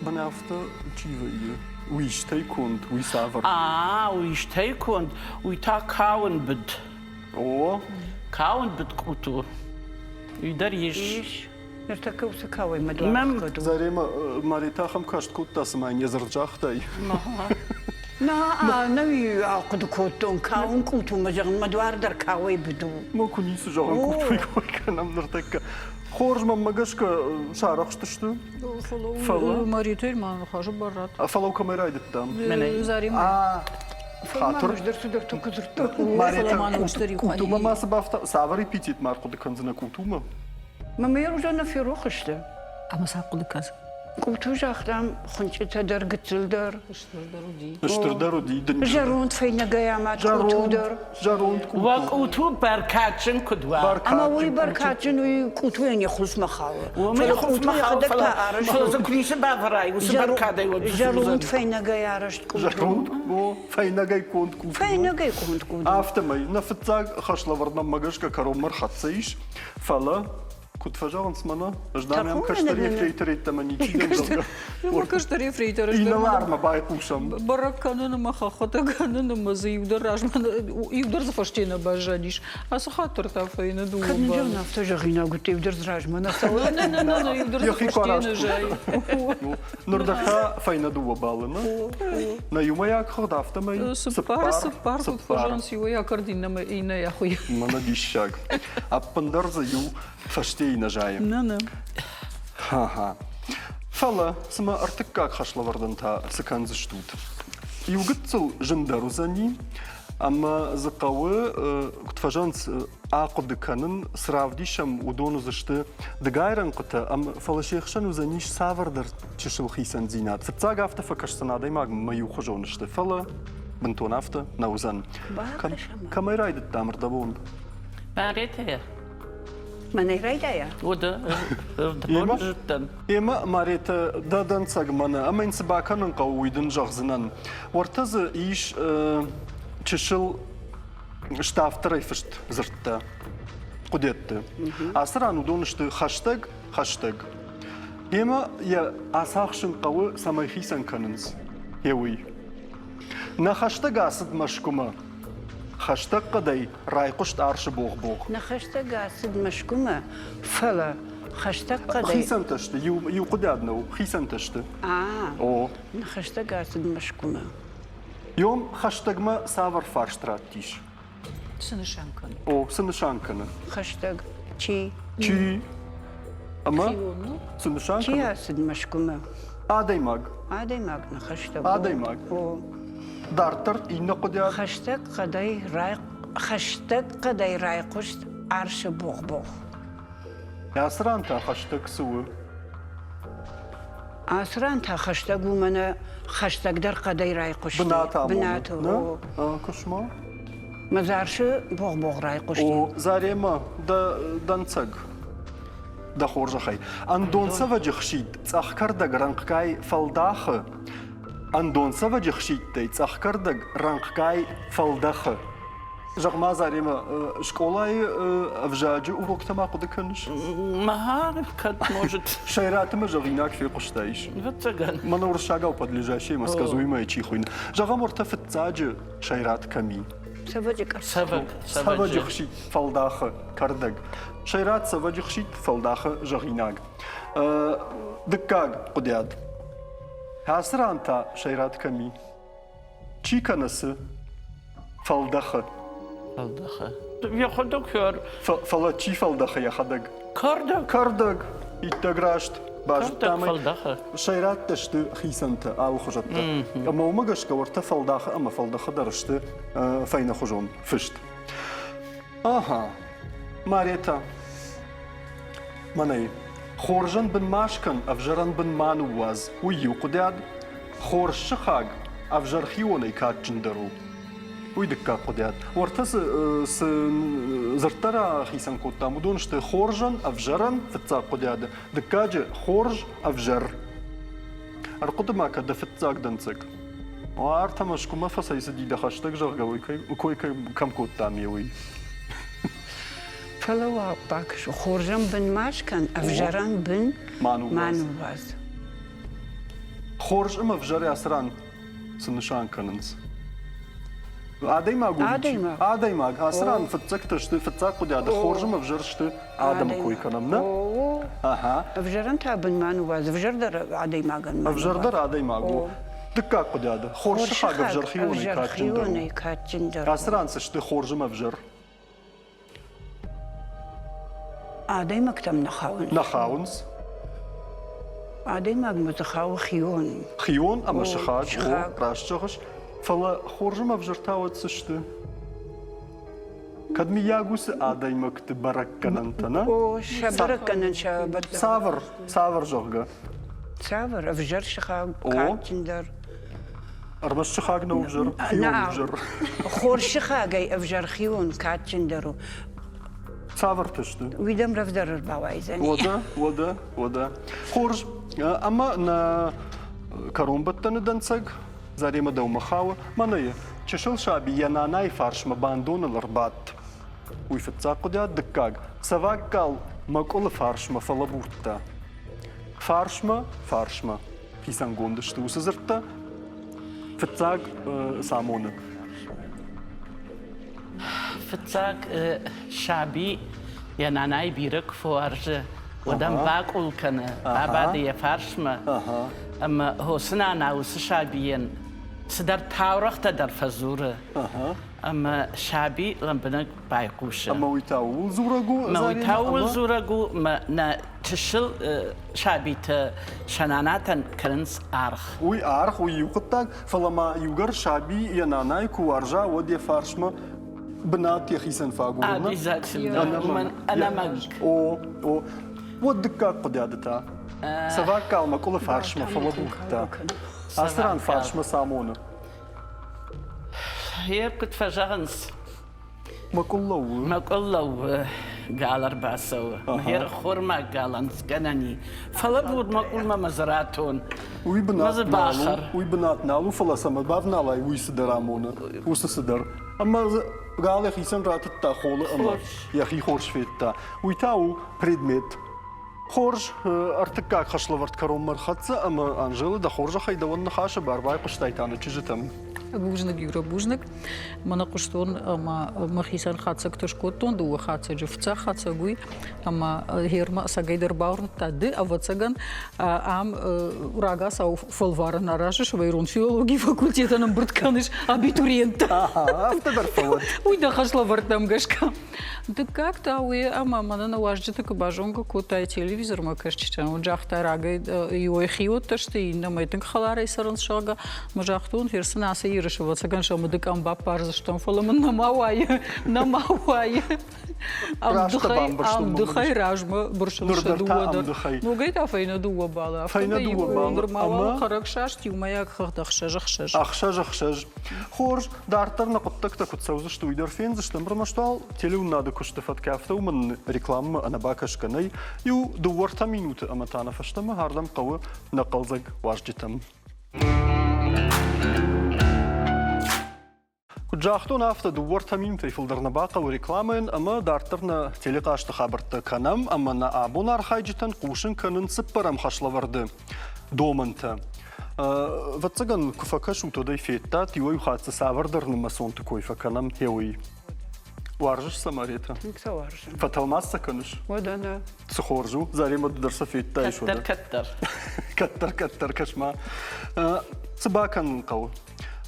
мӕнӕ афтӕ чи вӕййы, уистӕй конд, уый цавӕр? А, уистӕй конд, уый та кауын быд. О. Кауын быд къуту. Уый дӕр ис. Ис. Ныртӕккӕ уыцы кауӕй мӕ дуар ӕхгӕд у. Заремӕ, Марета ахӕм каст кодта, цыма йын йӕ дзырд загътай. Нӕ, ӕнӕуи ахъуыды кодтон, кауын къутумӕ зӕгъын, мӕ дуар дӕр кауӕй быд у. Ма куы ницы зӕгъын, къутуйы кой кӕнӕм ныртӕккӕ. Хорз, мӕнмӕ гӕсгӕ сарӕхстысты. Фӕлӕ Маритӕ ма ныхасы бар ратт. Фӕлӕ кӕмӕй райдыдтам? Заремӕ. Хатыр. Марета, къутумӕ ма цы бафта... Цавӕр эпитет ма ӕрхъуыды кӕндзынӕ къутумӕ? Мӕ мӕ уже нӕ ферох сты. Ӕмӕ сӕ хъуыды кӕн. Къуту загътам, хуынчъытӕ дӕр, гыццыл дӕр. Стырдӕр уыди. Стырдӕр уыди. Зӕронд фӕйнӕгӕй амад къуту дӕр. Зӕронд къуту. Уӕ къуту бӕркадджын куыд уа. Ӕмӕ уый бӕркадджын уый къутуйӕн йӕ хъусмӕ хауы. Уымӕй хъусмӕ хауы, фӕлӕ фӕлӕ дзы куы ницы бавӕрай, уыцы бӕркадӕй уӕд Зӕронд фӕйнӕгӕй арӕзт къуту. Зӕронд, о, фӕйнӕгӕй конд къуту. Фӕйнӕгӕй конд къуту. Афтӕмӕй нӕ фыццаг хӕслӕвӕрд нӕммӕ гӕсгӕ кӕронмӕ рхӕццӕ ис, фӕлӕ Куыд фӕзӕгъынц мӕнӕ, ӕз дам ӕм кӕстӕр ефрейтор йеддӕмӕ ничи дӕн, зӕгъгӕ. Кӕстӕр ефрейтор Инӕлармӕ байхъусӕм. Бӕрӕг кӕнын ӕмӕ хӕххытӕ кӕнын ӕмӕ дзы иу дӕр размӕ, иу дӕр дзы фӕсте нӕ баззадис. Ацы хатт дӕр та фӕйнӕ дыууӕ Кӕд нын афтӕ зӕгъинаг уыд, иу дӕр дзы размӕ нӕ цӕуы. Нӕ, нӕ, нӕ, нӕ, иу дӕр дзы фӕсте нӕ зайы. Ныр дӕр та фӕйнӕ дыууӕ баллы, нӕ? Нӕ иумӕйаг хыгъд афтӕмӕй цыппар, цыппар, куыд фӕзӕгъынц, иуӕй акӕрд, иннӕмӕ иннӕ ахуыйы. Мӕнӕ диссаг. Ӕппындӕр дзы иу фӕстейы нӕ зайы. Нӕ, нӕ. Ха-ха. Фӕлӕ, цымӕ ӕртыккаг хӕслӕвӕрдӕн та цы кӕндзыстут? Иу гыццыл зындӕр уыдзӕни, ӕмӕ дзы хъӕуы, куыд фӕзӕгъынц, ахъуыды кӕнын, цы равдисӕм, уыдон уыдзысты дыгай рӕнхъытӕ, фӕлӕ се хсӕн уыдзӕнис цавӕрдӕр чысыл хицӕндзинад. Фыццаг афтӕ фӕкӕсдзӕн адӕймагмӕ иухуызон сты, фӕлӕ бынтон афтӕ нӕ уыдзӕн. Кӕмӕй райдыдтам ӕрдӕбон? Маретӕ. Мӕнӕй райдайа? Уӕдӕ, зыдтӕн. Эмӕ, Маретӕ, дӕ дӕнцӕг мӕнӕ, ӕмӕ йын цы бакӕнын хъӕуы, уый дын зӕгъдзынӕн. Уӕртӕ дзы ис чысыл ставддӕрӕй фыст дзырдтӕ, хъуыдиӕтты. Ацы ран уыдон сты хӕстӕг, хӕстӕг. Емӕ йӕ ацахсын хъӕуы, цӕмӕй хицӕн кӕнынц, йе уый. Нӕ хӕстӕг ацыд Мӕскуымӕ. Хӕстӕг хъӕдӕй райхъуыст арсы богъ-богъ. Нӕ хӕстӕг ацыд Мӕскуымӕ, фӕлӕ хӕстӕг хъӕдӕй... Хицӕнтӕ сты, иу, иу хъуыдиад нӕу, хицӕнтӕ сты. А, О. Нӕ хӕстӕг ацыд Мӕскуымӕ. Йом хӕстӕгмӕ цавӕр фарст раттис? Цы нысан кӕны? О, цы нысан кӕны? Хӕстӕг. Чи? Чи? Ӕмӕ цы нысан Чи кӕны? ацыд Мӕскуымӕ? Адӕймаг. Адӕймаг ныхӕстӕг. Адӕймаг. Дарддӕр иннӕ хъуыдиат. Хӕстӕг хъӕдӕй рай хӕстӕг хъӕдӕй райхъуыст арсы богъ-богъ. Ацы ран та хӕстӕг цы у? Ацы ран та хӕстӕг у мӕнӕ хӕстӕгдӕр хъӕдӕй райхъуысти. Бынат амоны. Бынаты, о. Куысма? Мӕ богъ-богъ райхъуысти. О, Заремӕ, дӕ дӕнцӕг. Дӕ хорзӕхӕй. Ӕндон цӕвӕджы хсидт цъӕх кӕрдӕг рӕнхъгай фӕлдахы. Ӕндон цӕвӕджы хсидтӕй цъӕх кӕрдӕг рӕнхъгай фӕлдӕхы. Зӕгъ-ма, Заремӕ, скъолайы ӕвзаджы уроктӕ ма хъуыды кӕныс? Махар, кӕд может. Сӕйраты мӕ зӕгъинаг фехъуыстаис. Ӕвӕццӕгӕн. Мӕнӕ уырыссагау подлежащее ӕмӕ сказуемое чи хуыйны. Зӕгъӕм, уӕртӕ фыццаджы сӕйрат кӕм и? Цӕвӕджы Цӕвӕг. Цӕвӕджы хситт фӕлдахы кӕрдӕг. Сӕйрат цӕвӕджы хситт фӕлдахы зӕгъинаг. Дыккаг хъуыдиад. Ацы ран та сӕйрат кӕм и? Чи кӕны цы? Фӕлдӕхы. Фӕлдӕхы. Йӕхӕдӕг хӕр. Фӕлӕ чи фӕлдӕхы йӕхӕдӕг? Кӕрдӕг. Кӕрдӕг. Иттӕг раст. Базыдтам ӕй. Фӕлдӕхы. Сӕйраттӕ сты хицӕнтӕ, алыхуызӕттӕ. Ӕмӕ уымӕ гӕсгӕ уӕртӕ фӕлдахы ӕмӕ фӕлдӕхы дӕр сты фӕйнӕхуызон фыст. Ага. Марета. Мӕнӕй. Хорзӕн бын ма скӕн, ӕвзӕрӕн бын ма ныууадз. Уый иу хъуыдиад. Хорз сыхаг ӕвзӕр хионӕй кадджындӕр у. Уый дыккаг хъуыдиат. Уӕртӕ цы, цы дзырдтӕ рахицӕн кодтам, уыдон сты хорзӕн, ӕвзӕрӕн, фыццаг хъуыдиады, дыккаджы хорз, ӕвзӕр. Ӕрхъуыды ма кӕ дӕ фыццаг дӕнцӕг. Ӕртӕ Мӕскуымӕ фӕцӕйцыди дӕ хӕстӕг, зӕгъгӕ, уый кой кӕм кодтам, уый. Фӕлӕ уал бакӕс, хорзӕн бын ма скӕн, ӕвзӕрӕн бын ма ныууадз. Хорз ӕмӕ ӕвзӕр ацы ран цы нысан кӕнынц? Адӕймаг у Адӕймаг. Адӕймаг. Ацы ран фыццӕгтӕ сты, фыццаг хъуыдиады хорз ӕмӕ ӕвзӕр сты адӕмы кой кӕнӕм, нӕ? Аха. Ӕвзӕрӕн та бын ма ныууадз, ӕвзӕрдӕр адӕймагӕн ма Ӕвзӕрдӕр адӕймаг у. Дыккаг хъуыдиады. Хорз сыхаг ӕвзӕр хионӕй кадджындӕр у. Ацы ран цы сты хорз ӕмӕ ӕвзӕр? Адӕймӕгтӕм нӕ хауынц. Нӕ хауынц. Адӕймагмӕ дзы хауы хион. Хион ӕмӕ сыхаг, о, раст зӕгъыс. Фӕлӕ хорз ӕмӕ ӕвзӕр та уӕд цы сты? Кӕд мыййаг уыцы адӕймӕгты бӕрӕггӕнӕнтӕ, нӕ? О, сӕ бӕрӕггӕнӕн сӕ Цавӕр, цавӕр, зӕгъгӕ? Цавӕр? Ӕвзӕр сыхаг, кадджындӕр. Ӕрмӕст сыхаг нӕу ӕвзӕр, хион ӕвзӕр. Хорз сыхагӕй ӕвзӕр хион кадджындӕр у. Цавӕртӕ сты? Уый дӕм рӕвдӕр ӕрбауайдзӕни. Уӕдӕ, уӕдӕ, уӕдӕ. Хорз. Ӕмӕ нӕ кӕронбӕттӕны дӕнцӕг Заремӕ дӕумӕ хауы. Мӕнӕ чысыл саби йӕ нанайы фарсмӕ бандоныл ӕрбадт. Уый фыццаг хъуыдиат, дыккаг. Цӕвӕггал мӕкъуылы фарсмӕ фӕлӕбурдта. Фарсмӕ, фарсмӕ. Хицӕнгонд сты уыцы дзырдтӕ. Фыццаг цы амоны? Фыццаг саби йӕ нанайы бирӕ куы фӕуарзы, уӕд ӕм бакъул кӕны, абады йӕ фарсмӕ. Ӕмӕ хосы нана уыцы сабийӕн цыдӕр таурӕгътӕ дӕр фӕдзуры. Ӕмӕ саби лӕмбынӕг байхъусы. Ӕмӕ уый та ууыл дзурӕг у? Ӕмӕ уый та ууыл дзурӕг у, ӕмӕ нӕ чысыл сабитӕ сӕ нанатӕн кӕнынц аргъ. Уый аргъ, уый иу хъуыддаг, фӕлӕ ма иугӕр саби йӕ нанайы куы уарза, уӕд йӕ фарсмӕ бынат йӕхицӕн фаг у. Обязательно. Ӕнӕмӕнг. О, о. Уӕд дыккаг хъуыдиады та. Цӕвӕггал мӕкъуылы фарсмӕ фӕлӕбурдта. Ацы ран фарсмӕ цы амоны? Йе куыд фӕзӕгъынц, Мӕкъуыл лӕууы. Мӕкъуыл лӕууы, гал ӕрбацӕуы. Мӕ хормаг галӕн скӕнӕн и. Фӕлӕбур мӕкъуылмӕ мӕ дзы ратон. Уый бынат нал у, уый бынат нал у, фӕлӕ цӕмӕ бавналай, уый цыдӕр амоны, уыцы цыдӕр. Ӕмӕ дзы гал йӕхицӕн ратыдта холы ӕмӕ йӕхи хорз федта. Уый та у предмет. Хорз, ӕртыккаг хӕслӕвӕрд кӕронмӕ ӕрхӕццӕ ӕмӕ Анжела дӕ хорзӕхӕй дӕуӕн ныхасы бар байхъуыстай та нӕ чызджытӕм. Бузныг, Юра, бузныг. Мӕнӕ хъуыстон ӕмӕ мӕхицӕн хатдзӕгтӕ скодтон дыууӕ хатдзӕджы. Фыццаг хатдзӕг уый, ӕмӕ гъермӕ ӕцӕгӕйдӕр бауырныдта, ды, ӕвӕццӕгӕн, ам рагацау фӕлварӕн аразыс, ирон филологийы факультетӕн ӕмбырд кӕныс абитуриенттӕ. Афтӕ дӕр фӕуӕд. Уый дӕ хӕслӕвӕрдтӕм гӕсгӕ. Дыккаг та уый, ӕмӕ мӕнӕ нӕ уазджыты куы базонгӕ кодтай телевизормӕ кӕсджытӕн, уӕд загъта рагӕй иуӕй хиуӕттӕ сты, иннӕмӕй тынг хӕларӕй цӕрынц, зӕгъгӕ. Мӕ загътон, фӕрсын ацы ерысы, ӕвӕццӕгӕн сӕ мыды къӕм баппардзыстӕм, фӕлӕ мын нӕма уайы, нӕма уайы. Ӕмдыхӕй размӕ бырсын сӕ дыууӕ дӕр. Ногӕй та фӕйнӕ дыууӕ балы. Фӕйнӕ дыууӕ балы. Нырма уал хӕрӕгсаст иумӕйаг хыгъд ӕхсӕз-ӕхсӕз. Ӕхсӕз-ӕхсӕз. Хорз, дарддӕр нӕ хъуыддӕгтӕ куыд цӕудзысты, уый дӕр фендзыстӕм. Ӕрмӕст уал телеуынынады куысты фӕткӕ афтӕ уымӕн рекламӕмӕ ӕнӕбакӕсгӕ нӕй. Иу дыууӕ-ӕртӕ минуты ӕмӕ та нӕ фӕстӕмӕ ардӕм хъӕуы нӕ хъӕлдзӕг уазджытӕм. Куыд загътон, афтӕ дыууӕ-ӕртӕ минутӕй фылдӕр нӕ бахъӕуы рекламӕйӕн ӕмӕ дарддӕр нӕ телехъазты хабӕрттӕ кӕнӕм ӕмӕ нӕ абон архайджытӕн хъусын кӕнын цыппӕрӕм хӕслӕвӕрды домӕнтӕ. Ӕвӕццӕгӕн, куы фӕкӕсут, уӕд ӕй федтат, иуӕй-иу хатт дзы цавӕрдӕр нымӕцонты кой фӕкӕнӕм, гъе уый. Уарзыс сӕ, Маретӕ? Тынг сӕ уарзын. Фӕтӕлмац сӕ кӕныс? Уӕдӕ нӕ. Цы хорз у, Заремӕ, ды дӕр сӕ федтаис, уӕдӕ. Кӕддӕр-кӕддӕр. Кӕддӕр-кӕддӕр, кӕс-ма. Цы бакӕнын хъӕуы?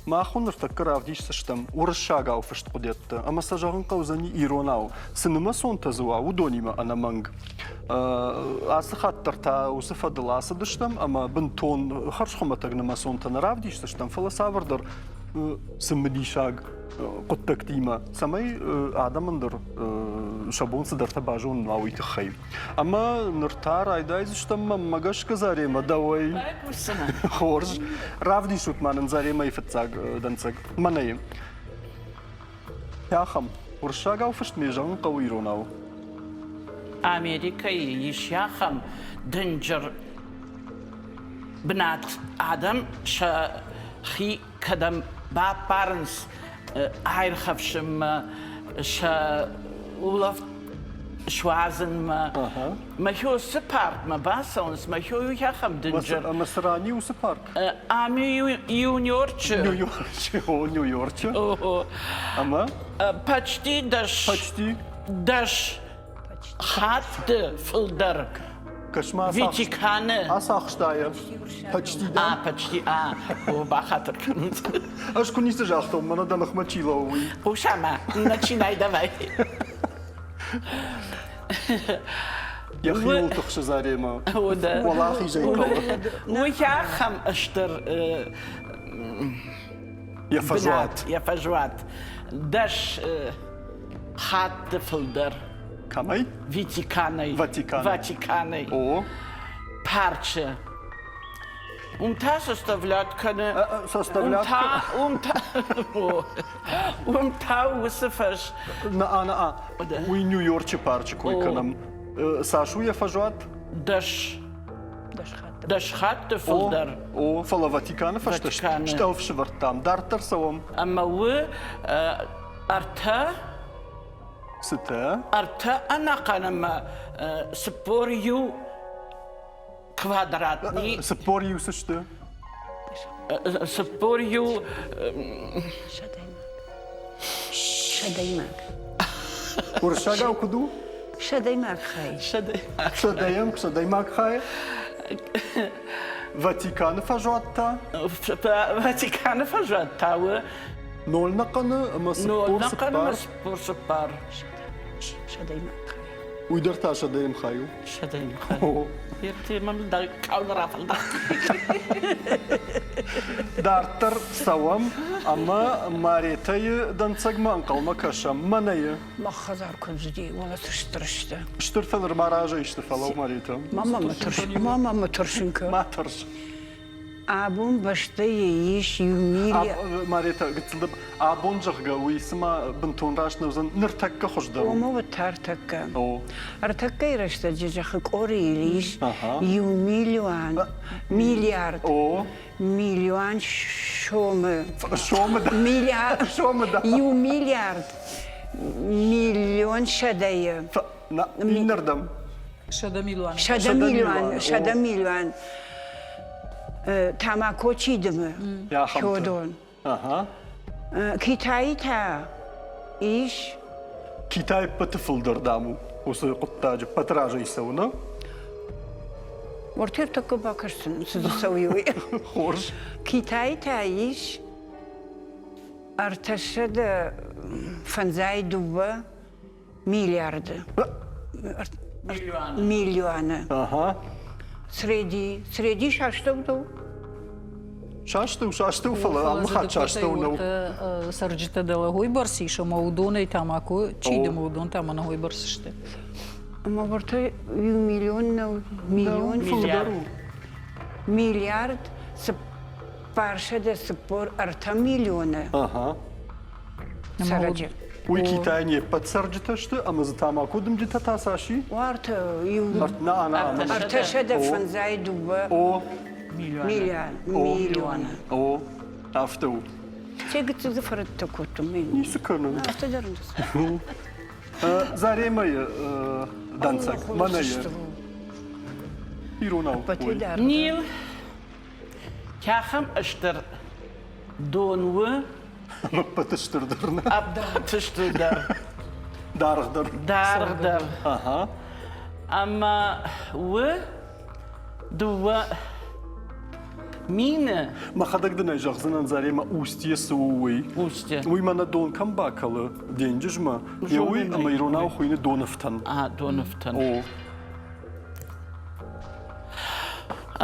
Мах уын ныртӕккӕ равдисдзыстӕм уырыссагау фыст хъуыдыйӕдтӕ ӕмӕ сӕ зӕгъын хъӕудзӕни иронау. Цы нымӕцонтӕ дзы уа, уыдонимӕ ӕнӕмӕнг. Ацы хатт дӕр та уыцы фӕдыл ацыдыстӕм ӕмӕ бынтон хӕрзхуымӕтӕг нымӕцонтӕ нӕ равдисдзыстӕм, фӕлӕ цавӕрдӕр цымыдисаг хъуыддӕгтимӕ, цӕмӕй адӕмӕн дӕр сӕ бон цыдӕртӕ базонын уа, уый тыххӕй. Ӕмӕ ныр та райдайдзыстӕм мӕнмӕ гӕсгӕ Заремӕ дӕуӕй. Хорз. Равдисут ма нын Заремӕйы фыццаг дӕнцӕг. Мӕнӕй. Тӕхӕм. Уырыссагау фыст ме зӕгъын хъӕуы иронау. Америкӕйы ис ахӕм дынджыр бынат. Адӕм сӕхи кӕдӕм баппарынц аирхӕфсынмӕ, сӕ улӕфт суадзынмӕ. Мӕхи уыцы паркмӕ бацӕуынц, мӕхи ахӕм дынджыр. Ӕмӕ цы ран и уыцы парк? Ам Нью-Йорчы. Нью-Йорчы, о, Нью-Йорчы. Ӕмӕ? Почти дӕс. Почти? Дӕс хатты фылдӕр. Кӕс-ма, Ватиканы. Ацахста йӕ. Почти, да? А, почти, а. О, бахатыр кӕнут. Ӕз куы ницы загътон, мӕнӕ дӕ ныхмӕ чи лӕууы, уый. Хъуса-ма, начинай давай. Йӕхиуыл тыхсы Заремӕ. Уӕлахизӕй хъӕуы. Уый ахӕм стыр йӕ фӕзуат. Йӕ фӕзуат. Дӕс хатты фылдӕр. Кӕмӕй? Ватиканӕй. Ватиканӕй. Ватиканӕй. О. Парчы. Уым та составлять кӕны. Составлять Уым та, уым та уыцы фӕз. На, на, уый Нью-Йорчы парчы кой кӕнӕм. Цас у йӕ фӕзуат? Дӕс. Дӕс хатты фылдӕр. О, фӕлӕ Ватиканы фӕстӕ стъӕлф сывӕрдтам. Дарддӕр цӕуӕм. Ӕмӕ у ӕртӕ Цытӕ? Ӕртӕ ӕнӕхъӕн ӕмӕ 41 квадратни. 41 цы сты? 41 Сӕдӕймаг. Уырыссагау куыд у? Сӕдӕймаг хай. Сӕдӕйӕм, сӕдӕймаг хай. Ватиканы фӕзуат та? Ватиканы фӕзуат та у Ноль нӕхъӕны ӕмӕ 44. Ноль 44. Сӕдӕймаг хай. Уый дӕр та сӕдӕйӕм хай у? Сӕдӕйӕм хай. Ертемӕм кауны рафӕлдӕхт. Дарддӕр цӕуӕм ӕмӕ Маретӕйы дӕнцӕгмӕ ӕнхъӕлмӕ кӕсӕм. Мӕнӕйы. Мах хӕдзар куыд уыди, уӕлӕ стыр сты. Стыртӕ нырма разӕй сты, фӕлӕуу, Маретӕ. Ма мӕ тӕрсын кӕ. Ма тӕрс. Абон бӕстӕйы ис иу миллиард. Марета, гыццыл абон, зӕгъгӕ, уый цыма бынтон раст нӕ уыдзӕн, ныртӕккӕ хуыздӕр у. Ома уӕд та ӕртӕккӕ. Ӕртӕккӕйы рӕстӕджы зӕххы къорийыл ис иу миллион, миллиард, миллион сомы. Сомы да? Миллиард. Сомы да. Иу миллиард, миллион сӕдӕйы. Иннӕрдӕм. Сӕдӕ милуан. Сӕдӕ милуан, сӕдӕ милуан тамако чи дымы, Федон. Ага. Китайы та ис. Китай ӕппӕты фылдӕр, дам, у уыцы хъуыддаджы ӕппӕты разӕй цӕуы, нӕ? Уӕртӕ ӕртӕккӕ бакӕсдзӕн, цы дзы цӕуы, уый. Хорз. Китайы та ис 352 миллиарды. Миллионы. Ага. Среди, среди састӕу Састӕу, састӕу, фӕлӕ алы хатт састӕу нӕу. Цӕрджытӕ дӕлӕ бӕрц ис, ӕмӕ уыдонӕй тамако чи дымы, уыдон та мӕнӕ бӕрц сты. Ӕмӕ уӕртӕ иу миллион нӕу, миллион фылдӕр у. Миллиард 443 миллионы цӕрӕджы. Уый Китайы не ппӕт цӕрджытӕ сты ӕмӕ дзы тамако дымджытӕ та цас и? Уартӕ иу 352 миллионы. О, афтӕ у. Те гыццыл дзы фӕрӕдтӕ кодтон. Ницы кӕнын. Афтӕ дӕр Заремӕйы дӕнцӕг, мӕнӕ иронау. Нил Кӕхӕм стыр дон у. Ӕппӕты стырдӕр нӕ. Ӕппӕты стырдӕр. Даргъдӕр. Даргъдӕр. Ага. Ӕмӕ у 2000. Мӕхӕдӕг дын ӕй зӕгъдзынӕн, Заремӕ, Устье цы у, уый. Устье. Уый мӕнӕ дон кӕм бакӕлы денджызмӕ, йе уый ӕмӕ иронау хуыйны доныфтӕн. А, доныфтӕн. О.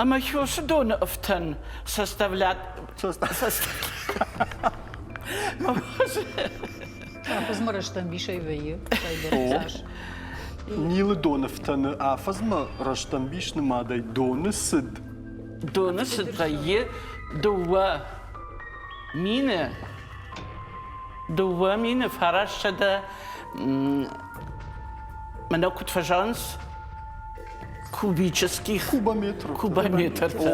Ӕмӕ хёсы доны ӕфтӕн составлят... Афӕдзмӕ рӕстӕмбисӕй вӕййы. Нилы доны фтӕны афӕдзмӕ рӕстӕмбис нымадӕй доны цыд. Доны цыд вӕййы 2000, 2900 мӕнӕ куыд фӕзӕгъынц, кубических кубометр кубометртӕ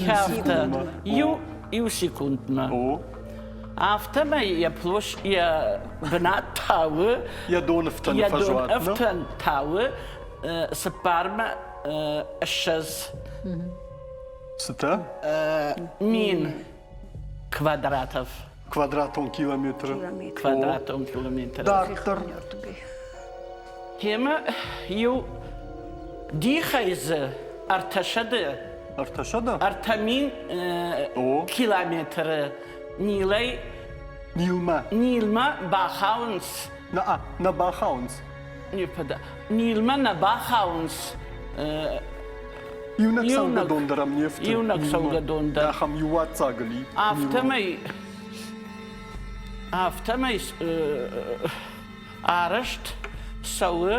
афтӕ иу иу секундмӕ. Афтӕмӕй йӕ площ йӕ бынат тауы йӕ доныфтӕн йӕ доныфтӕн тауы цыппармӕ ссӕдз Цытӕ? Мин квадратов. Квадратон километры. Квадратон километры. Дарддӕр. Темӕ иу дихӕй дзы ӕртӕсӕдӕ. Ӕртӕсӕдӕ? 3000 километры Нилӕй Нилмӕ. Нилмӕ бахауынц. Нӕ, нӕ бахауынц. Нилмӕ нӕ бахауынц. Иунӕг цӕугӕдон дӕр ӕм не фты. Иунӕг цӕугӕдон дӕр. Ахӕм иу уадздзагыл и. Афтӕмӕй, афтӕмӕй арӕзт цӕуы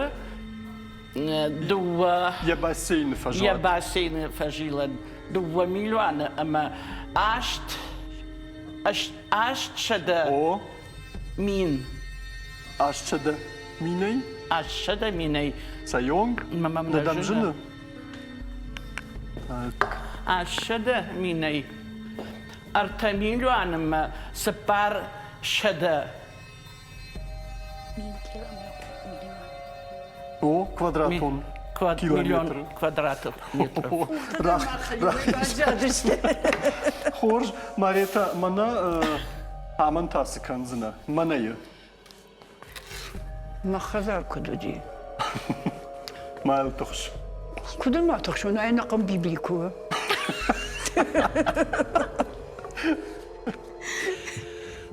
дыууӕ Йӕ бассейны фӕзуат. Йӕ бассейны фӕзилӕн дыууӕ милуаны ӕмӕ 800 мин. 800 минӕй? 800 минӕй. Цӕйонг? Нӕ дӕм зыны? 800 минӕй. 3 милуанмӕ 400. О, квадратон километр. Квадратов метров. Хорз, Марета, мӕнӕ амӕн та цы кӕндзынӕ? Мӕнӕйы. Мӕ хӕдзар куыд уыди? Ма йыл тыхс. Куыд ыл ма тыхсон, ӕнӕхъӕн Библи куы у.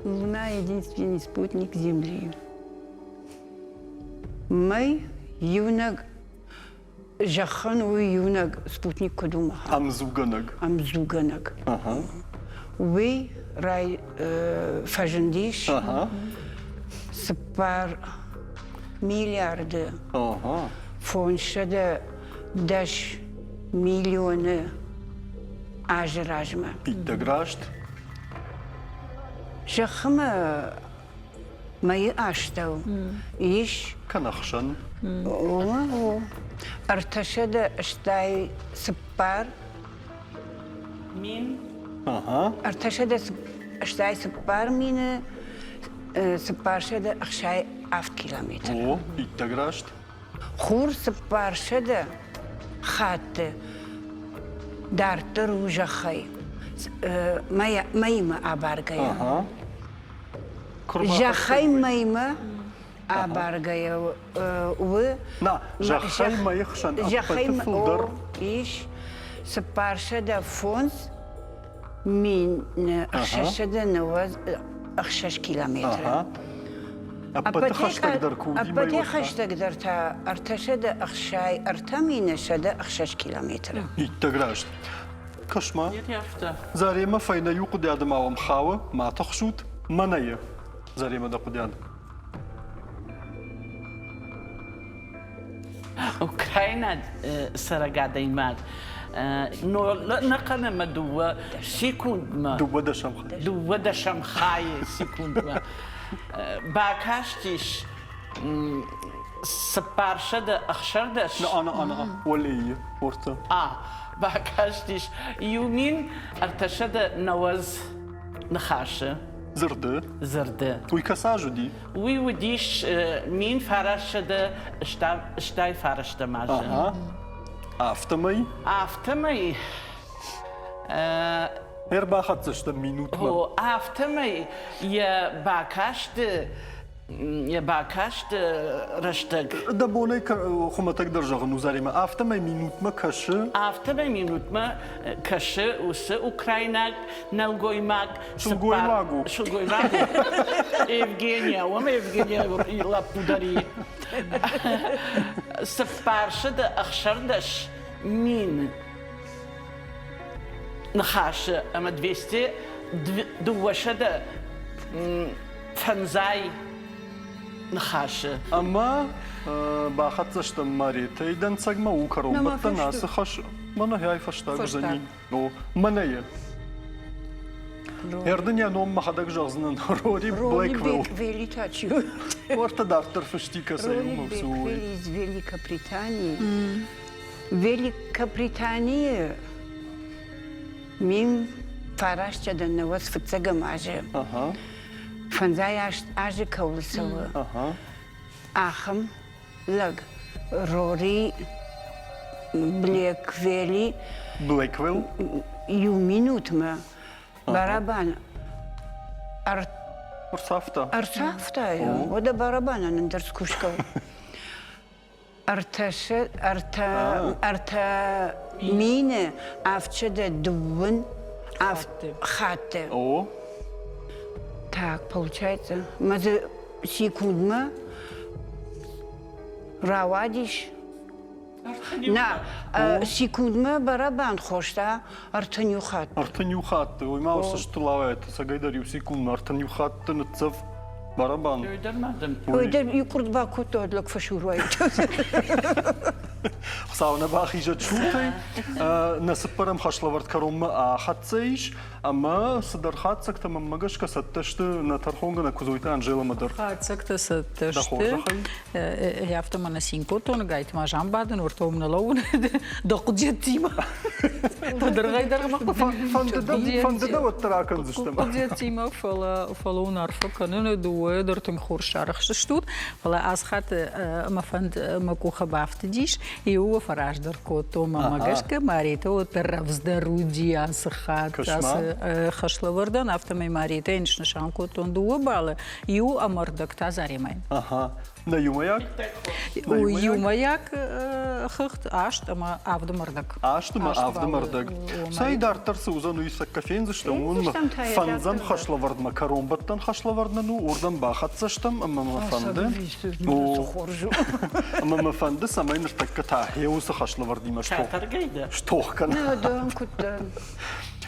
Луна – единственный спутник Земли. Мӕй иунӕг зӕххӕн у иунӕг спутник куыд у махӕн. Ӕмдзугӕнӕг. Ӕмдзугӕнӕг. Уый рай фӕзындис цыппар миллиарды 510 миллионы азы размӕ. Иттӕг раст. Зӕххмӕ мӕйы астӕу ис Кӕнӕ хсӕн. О, 384 мин. 384 мины 467 километр. О, иттӕг раст. Хур 400 хатты дарддӕр у зӕххӕй. мӕимӕ абаргӕйӕ. Зӕххӕй мӕймӕ абаргӕйӕ у. На, зӕххӕй мӕйы хсӕн ӕппӕты фылдӕр ис 405 1696 километры. Ӕппӕты хӕстӕгдӕр куы уыди Ӕппӕты хӕстӕгдӕр та 363 106 километры. Иттӕг раст. Кӕс-ма. Заремӕ фӕйнӕ иу хъуыдиады ма уӕм хауы, ма тыхсут, мӕнӕйы. Заремӕ дӕ хъуыдиад. Украинаг цӕрӕг адӕймаг нӕхъӕн ӕмӕ дыууӕ секундмӕ дыууӕ дӕсӕм хайы секундмӕ бакастис 416 Уӕлейы орта. А, бакастис 1390 ныхасы. Дзырды. Дзырды. Уый кӕцы аз уыди? Уый уыдис 1989 азы. Афтӕмӕй? Афтӕмӕй. Ӕрбахӕццӕ стӕм минутмӕ. О, афтӕмӕй йӕ бакасты йӕ бакасты рӕстӕг. Дӕ бонӕй хуымӕтӕгдӕр зӕгъын у, Заремӕ, афтӕмӕй минутмӕ кӕсы. Афтӕмӕй минутмӕ кӕсы уыцы украинаг нӕлгоймаг. Сылгоймаг у. Сылгоймаг у. Евгения, уым Евгения лӕппу дӕр и. 416 мин ныхасы ӕмӕ 200 фӕндзай ныхасы. Ӕмӕ бахӕццӕ стӕм Маретӕй дӕнцӕгмӕ у кӕронбӕттӕн ацы хӕс мӕнӕ ай фӕстаг уыдзӕни. О, мӕнӕ йӕ. Ӕрдын йӕ ном мӕхӕдӕг зӕгъдзынӕн Рори Блэквелл. Рори та чи у? Уӕртӕ дарддӕр фысти кӕцӕй Рори Беквелл из Великобритании. Великобританийы 1990 фыццӕгӕм азы фӕндзай азы кӕуыл цӕуы, ахӕм лӕг Рори Блеквели Блэквелл иу минутмӕ барабан ӕрцавта. Ӕрцавта, уӕдӕ барабанӕн ӕндӕр скусгӕ. 3700 авд хатты. О. Так, получается, мӕ дзы секундмӕ рауадис. На, секундмӕ барабан хоста 31 хатты. 31 хатты, уый ма уыцы стыр лавӕйы цӕгӕйдӕр иу секундмӕ 31 хатты ныццӕв. Барабан. Ой, дӕр иу къуырд бакодта, уӕд лӕг фӕсур уаид. Хуыцау нӕ бахизӕд суртӕй. Нӕ цыппӕрӕм хӕслӕвӕрд кӕронмӕ ахӕццӕ ис, ӕмӕ цыдӕр хатдзӕгтӕ мӕнмӕ гӕсгӕ цӕттӕ сты нӕ тӕрхонгӕнӕг Куыдзойты Анжеламӕ дӕр. Хатдзӕгтӕ цӕттӕ сты. Афтӕ мӕ нӕ цин кодтон, ӕгайтма бадын, уӕртӕ уым нӕ лӕууын дӕ хъуыдиӕттимӕ. Дӕргъӕй-дӕргъмӕ Фӕнды дӕ уӕддӕр акӕндзыстӕм. Хъуыдиӕттимӕ, фӕлӕ фӕлӕ уын арфӕ кӕнын, дыууӕйӕ дӕр тынг хорз сарӕхстыстут. Фӕлӕ ацы хатт мӕ фӕнд мӕ къухы бафтыдис, иуы фӕраздӕр кодтон, мӕ гӕсгӕ Марита уӕддӕр рӕвдздӕр уыди ацы хатт, ацы хӕслӕвӕрдӕн, афтӕмӕй Маритӕйӕн снысан кодтон дыууӕ баллы, иу ӕмӕ ӕрдӕг та Заремӕйӕн. Ага. Нӕ иумӕйаг? Иумӕйаг хыгъд аст ӕмӕ авды мӕрдӕг. Аст ӕмӕ авды мӕрдӕг. Цӕй дарддӕр цы уыдзӕн, уый цӕккӕ фендзыстӕм. Уым фӕндзӕм хӕслӕвӕрдмӕ, кӕронбӕттӕн хӕслӕвӕрд нын у, уырдӕм бахӕццӕ стӕм ӕмӕ мӕ фӕнды. Ӕмӕ мӕ фӕнды, цӕмӕй ныртӕккӕ та йӕ уыцы хӕслӕвӕрдимӕ стох кӕнӕм.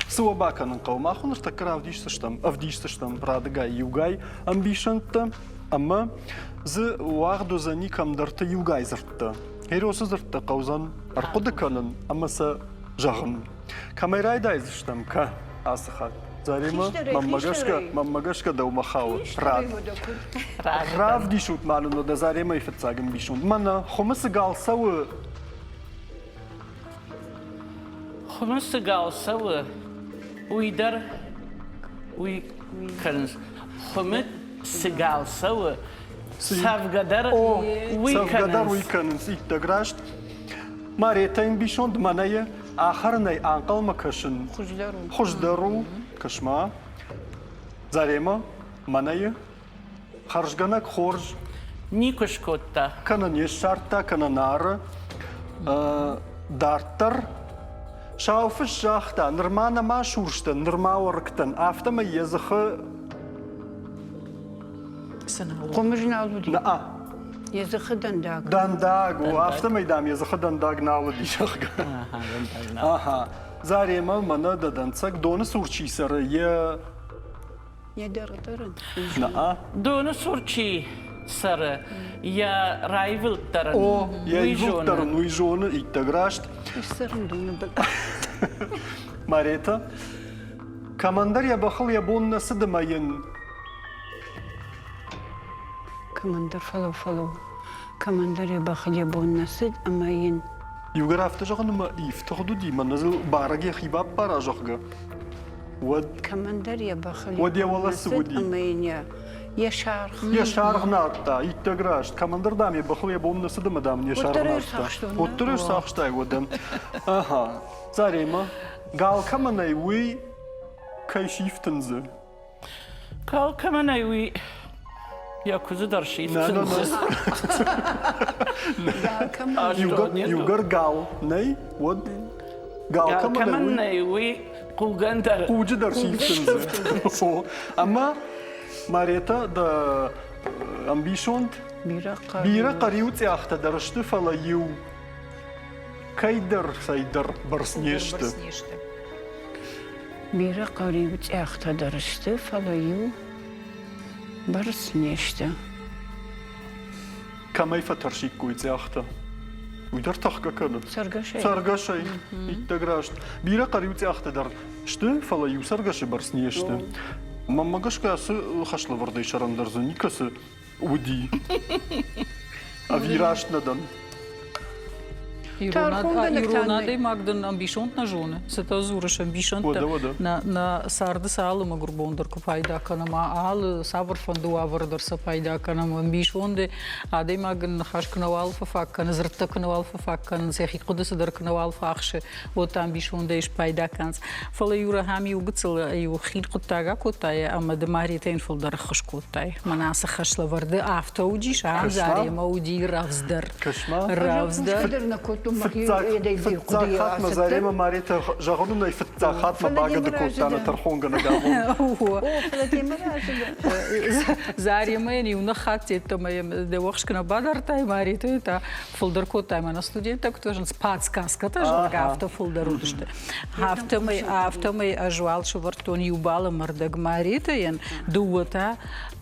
Цы уӕ бакӕнын хъӕуы? Мах уын ныртӕккӕ равдисдзыстӕм, ӕвдисдзыстӕм радыгай иугай ӕмбисӕндтӕ ӕмӕ дзы уагъд уыдзӕни кӕмдӕрты иугай дзырдтӕ. Херосы дзырдтӕ хъӕудзӕн ӕрхъуыды кӕнын ӕмӕ сӕ зӕгъын. Кӕмӕй райдайдзыстӕм, кӕ, ацы хатт? Заремӕ, мӕнмӕ гӕсгӕ, мӕнмӕ гӕсгӕ дӕумӕ хауы рад. Равдисут ма нын уӕдӕ Заремӕйы фыццаг ӕмбисонд. Мӕнӕ хуымы цы гал цӕуы, Хуымы цы гал цӕуы, уый дӕр уый кӕнынц. Хуымы цы гал цӕуы, цӕвгӕ дӕр уый цӕвгӕ дӕр уый кӕнынц. Иттӕг раст. Маретӕ ӕмбисонд мӕнӕ йӕ. ахӕрынӕй ӕнхъӕлмӕ кӕсын Хуыздӕр у. Хуыздӕр у. Кӕс-ма. Зарема, мӕнӕйы хӕрзгӕнӕг хорз. Никуы скодта. Кӕнӕ не ссардта, кӕнӕ нары. Дарддӕр Сау фыс загъта, нырма нӕма сурс дӕн, нырма уӕрыкк дӕн, афтӕмӕй йӕ дзыхы Хъуымыз нал уыди. Наа. Йӕ дзыхы дӕндаг. Дӕндаг у, афтӕмӕй, дам, йӕ дзыхы дӕндаг нал уыди, зӕгъгӕ. Аха. Заремӕ, мӕнӕ дӕ дӕнцӕг, доны цур чи цӕры, йӕ Йӕ дӕргъдӕр ын. Наа. Доны цур чи цӕры, йӕ раивылд дӕр ын О, йӕ ивылд дӕр ын уый зоны, иттӕг раст. Цӕрын доны был. Марета, кӕмӕндӕр йӕ бӕхыл йӕ бон нӕ цыд ӕмӕ йын Кӕмӕндӕр фӕлӕу-фӕлӕу, кӕмӕндӕр йӕ бӕхыл йӕ бон нӕ цыд ӕмӕ йын Иугӕр афтӕ зӕгъын ӕмӕ ифтыгъд уыди, мӕнӕ дзы барӕг йӕхи баппара, зӕгъгӕ, уӕд кӕмӕндӕр йӕ бӕхыл уӕд йӕ уӕлӕ нӕ цы цыд уыди? ӕмӕ йын йӕ йӕ саргъ. Йӕ саргъ надта, иттӕг раст. Кӕмӕндӕр, дам, йӕ бӕхыл йӕ бон нӕ цыд ӕмӕ, дам, йӕ саргъ Уӕддӕр ӕй надта. ӕрцахстон, нӕ? Уӕддӕр ӕй ӕрцахстай, уӕдӕ. Аха. Заремӕ, гал кӕмӕн ӕй, уый кӕй сифтындзы? Гал кӕмӕн ӕй, уый йӕ куыдзы дӕр сифтындзы. Иугӕр гал нӕй, уӕд гал кӕмӕн нӕй, уый хъугӕн дӕр. Хъуджы дӕр сифтындзы. Ӕмӕ Марета, дӕ ӕмбисонд бирӕ хъӕриу цъиахтӕ дӕр сты, фӕлӕ иу кӕйдӕр цӕйдӕр бӕрц не сты. Бирӕ хъӕриу цъиахтӕ дӕр сты, фӕлӕ иу бӕрц не сты. Кӕмӕй фӕтӕрсиккой цъиахтӕ? Уый дӕр тӕхгӕ кӕны. Цӕргӕсӕй. Цӕргӕсӕй. Иттӕг раст. Бирӕ хъӕриу цъиахтӕ дӕр сты, фӕлӕ иу цӕргӕсы бӕрц не сты. Мӕнмӕ гӕсгӕ ацы хӕслӕвӕрдӕй сӕрӕндӕр дзы никӕцы уыди. Ӕви раст нӕ дӕн? Ирон адӕймаг дын ӕмбисонд нӕ зоны. Цытӕ дзурыс ӕмбисӕндтӕ? Нӕ царды цы алы мӕгуырбон дӕр куы пайда кӕнӕм, алы цавӕрфӕнды уавӕры дӕр сӕ пайда кӕнӕм. Ӕмбисонды адӕймаг ын ныхас куы нӕуал фӕфаг кӕны, дзырдтӕ куы нӕуал фӕфаг кӕнынц, йӕхи хъуыды цыдӕр куы нӕуал фӕахсы, уӕд та ӕмбисондӕй спайда кӕнынц. Фӕлӕ иу ахӕм иу гыццыл иу хин хъуыддаг акодтай ӕмӕ ды Маритӕйӕн фылдӕр ӕххуыс кодтай. Мӕнӕ ацы хӕслӕвӕрды афтӕ уыдис, ахӕм Заремӕ уыди рӕвдздӕр. Рӕвдздӕр. Фыццаг хатт ма Заремӕ Маритӕ зӕгъын ӕй фыццаг хатт фӕбагӕды кодта нӕ тӕрхонгӕнӕг абон. Заремӕйӕн иу ныххатт йеддӕмӕ йӕм дӕ уӕхск нӕ бадардтай, Маритӕйы та фылдӕр кодтай мӕнӕ студенттӕ куыд фӕзынынц, подсказкӕтӕ, зӕгъгӕ, афтӕ фылдӕр уыдысты. Афтӕмӕй, афтӕмӕй ӕз уал сӕвӕрдтон иу балы мӕрдӕг Маретӕйӕн, дыууӕ та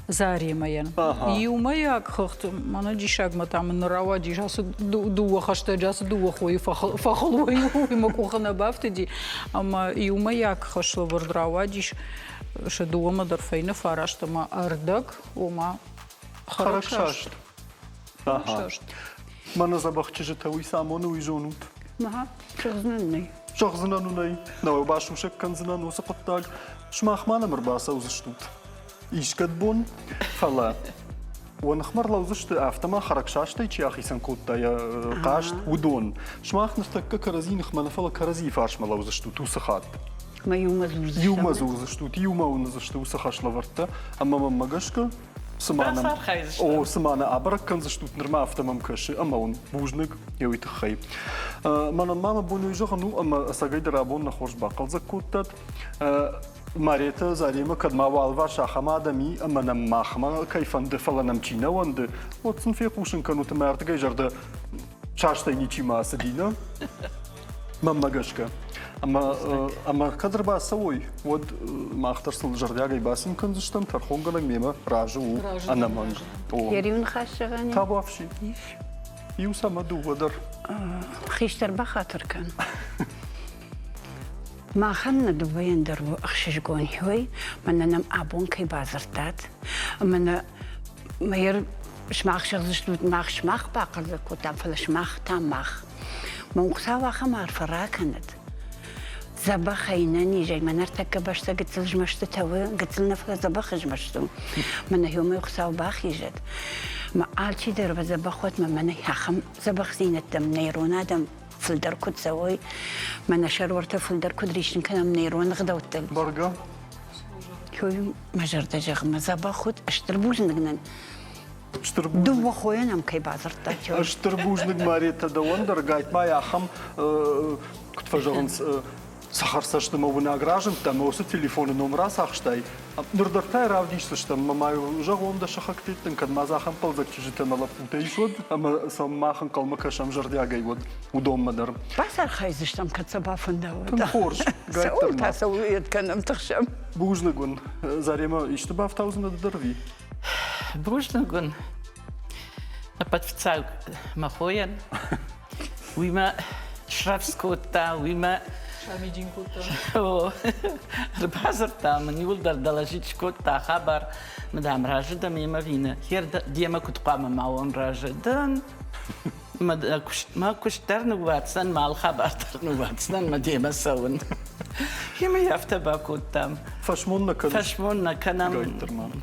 Заремӕйӕн. Иумӕйаг хыгъд, мӕнӕ диссагмӕ та мын рауадис ацы дыууӕ хӕстӕджы, ацы дыууӕ хойы фӕхыл уый мӕ къухы нӕ бафтыди. Ӕмӕ иумӕйаг хӕслӕвӕрд рауадис сӕ дыууӕмӕ дӕр фӕйнӕ фараст ӕмӕ ӕрдӕг, ома хӕрӕгсаст. Мӕнӕ дзӕбӕх чызджытӕ уый цы амоны, уый зонут? Мӕ зӕгъдзынӕн нӕй. Зӕгъдзынӕн уын ӕй. Нӕ басусӕг кӕндзынӕн уыцы хъуыддаг. Сымах ма нӕм ӕрбацӕудзыстут. Искӕд бон, фӕлӕ уӕ ныхмӕ ӕрлӕудзысты, афтӕ ма хӕрӕгсастӕй чи ахицӕн кодта йӕ хъазт, уыдон. Сымах ныртӕккӕ кӕрӕдзи ныхмӕ нӕ, фӕлӕ кӕрӕдзийы фарсмӕ лӕудзыстут уыцы хатт. Мӕ иумӕ дзурдзыстӕм. Иумӕ дзурдзыстут, иумӕ уындзысты уыцы хӕслӕвӕрдтӕ, ӕмӕ мӕнмӕ гӕсгӕ цыма нӕм, о, цыма нӕ абӕрӕг кӕндзыстут, нырма афтӕ мӕм кӕсы, ӕмӕ уын бузныг йӕ уый тыххӕй. Мӕнӕн ма мӕ бон уый зӕгъын у, ӕмӕ ӕцӕгӕйдӕр абон нӕ хорз бахъӕлдзӕг кодтат. Маретӕ Заремӕ кӕд ма уӕлварс ахӕм адӕм и, ӕмӕ нӕм махмӕ кӕй фӕнды, фӕлӕ нӕм чи нӕ уӕнды, уӕд сын фехъусын кӕнут ӕмӕ ардыгӕй зӕрдӕ састӕй ничи ма ацыди, нӕ? Мӕнмӕ гӕсгӕ. Ӕмӕ, ӕмӕ кӕд ӕрбацӕуой, уӕд мах дӕр сыл зӕрдиагӕй бацин кӕндзыстӕм, тӕрхонгӕнӕг мемӕ разы у ӕнӕмӕнг. Йӕ риу ныхас зӕгъӕн Табуафси. Иу сӕ ӕмӕ дыууӕ дӕр. Хистӕр бахатыр кӕн. Махӕн нӕ дыууӕйӕн дӕр у ӕхсызгон уый, мӕнӕ нӕм абон кӕй бадзырдтат, ӕмӕ нӕ мӕйӕр сымах зӕгъдзыстут, мах сымах бахъӕлдзӕг кодтам, фӕлӕ сымах та мах. Мӕн Хуыцау ахӕм арфӕ ракӕнӕд. Дзӕбӕхӕй, нӕнизӕй, мӕ ныртӕккӕ бӕстӕ гыццыл змӕстытӕ у, гыццыл нӕ, фӕлӕ дзӕбӕх змӕст у. Мӕнӕ иумӕ Хуыцау бахизӕд. Мӕ алчидӕр дзӕбӕх уӕд, мӕ мӕнӕ ахӕм дзӕбӕхдзинӕдтӕм нӕ ирон адӕм фылдӕр куыд цӕуой, мӕнӕ сӕруӕртӕ фылдӕр куыд риссын кӕнӕм нӕ ирон ӕгъдӕуттыл. Бӕргӕ. Мӕ зӕрдӕ зӕгъы, мӕ дзӕбӕх уыд, стыр бузныг нын. Стыр бузныг. Дыууӕ хойӕн ӕм кӕй бадзырдтат. Стыр бузныг, Маретӕ, дӕуӕн дӕр гайтма ахӕм, куыд фӕзӕгъынц, цӕхӕрцӕсты мӕ уынаг разындтӕ ӕмӕ уыцы телефоны ном рацахстай. Ныр дӕр та равдисдзыстӕм ӕмӕ ма зӕгъон дӕ сыхӕгты дын кӕд ма дзы ахӕм хъӕлдзӕг чызджытӕ ӕмӕ лӕппутӕ ис, уӕд ӕмӕ сӕм мах ӕнхъӕлмӕ кӕсӕм зӕрдиагӕй, уӕд уыдонмӕ дӕр. Бацархайдзыстӕм, кӕд сӕ бафӕнда, уӕд. Тынг хорз. Цӕуыл та цӕуыл кӕнӕм, тыхсӕм. Бузныг уын. Заремӕ, исты бафтаудзынӕ ды дӕр ӕви? Бузныг уын. Ӕппӕт фыццаг мӕ хойӕн. Уый мӕ срӕвдз кодта, уый мӕ Самидин кодта. О, ӕрбадзырдта мын, иуылдӕр дӕлӕзит скодта хабар. Мадам, разы дӕ мемӕ ӕви нӕ? Хер демӕ куыд хъуамӕ ма уон разы? Дӕн. Мӕ куыст дӕр ныууадздзӕн, мӕ алхабар дӕр ныууадздзӕн, мӕ демӕ цӕуын. Ӕмӕ йӕ афтӕ бакодтам. Фӕсмон нӕ кӕныс? Фӕсмон нӕ кӕнӕм.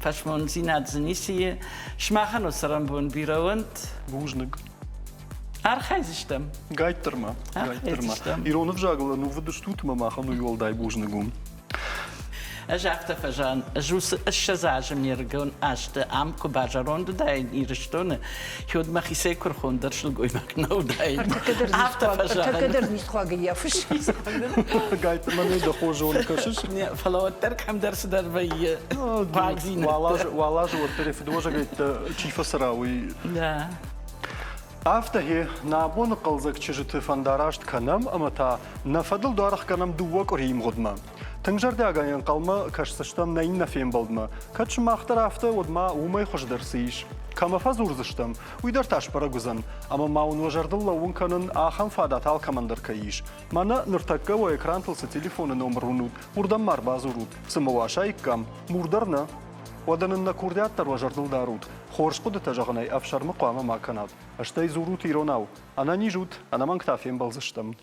Фӕсмондзинад дзы ницы и. Сымахӕн уӕ цӕрӕнбон бирӕ уӕнт. Бузныг. Архайдзыстӕм. Гайддӕр ма. Гайддӕр ма. Ирон ӕвзагыл ӕнувыд стут ӕмӕ махӕн уый уӕлдай бузныг у. Ӕз афтӕ фӕзӕгъын, ӕз уыцы 20 азы ме рыгон азты ам куы базӕронд уыдаин Ирыстоны, уӕд мӕхицӕй куырхондӕр сылгоймаг нӕ уыдаин. Афтӕ фӕзӕгъын. Ӕртӕккӕ дӕр ницхуаг ӕййафыс. Гайдты мӕнӕ дӕ хорз зоны кӕсыс? Фӕлӕ уӕддӕр кӕмдӕр цыдӕр вӕййы хъуагдзинӕдтӕ. Уал азы уӕддӕр йӕ фыдуӕзӕгӕйттӕ чи фӕцӕра, уый. Да. Афтӕ гъе, нӕ абоны хъӕлдзӕг чызджыты фӕндараст кӕнӕм ӕмӕ та нӕ фӕдыл дуар ӕхгӕнӕм дыууӕ къуырийы мгъуыдмӕ. Тынг зӕрдиагӕй ӕнхъӕлмӕ кӕсдзыстӕм нӕ иннӕ фембӕлдмӕ. Кӕд сымах дӕр афтӕ, уӕд ма уымӕй хуыздӕр цы ис? Кӕмӕ фӕдзурдзыстӕм, уый дӕр та сбӕрӕг уыдзӕн. Ӕмӕ ма уын уӕ зӕрдыл лӕууын кӕнын, ахӕм фадат алкӕмӕн дӕр кӕй ис. Мӕнӕ ныртӕккӕ уӕ экрантыл цы телефоны номыр уынут, уырдӕм ма ӕрбадзурут, цымӕ уӕ асаиккам, мур дӕр нӕ. Уӕдӕ нын нӕ курдиат дӕр уӕ зӕрдыл дарут. Хорз хъуыдытӕ зӕгъынӕй ӕфсӕрмы хъуамӕ ма кӕнат. Стӕй дзурут иронау. Ӕнӕниз ут, ӕнӕмӕнг та фембӕлдзыстӕм.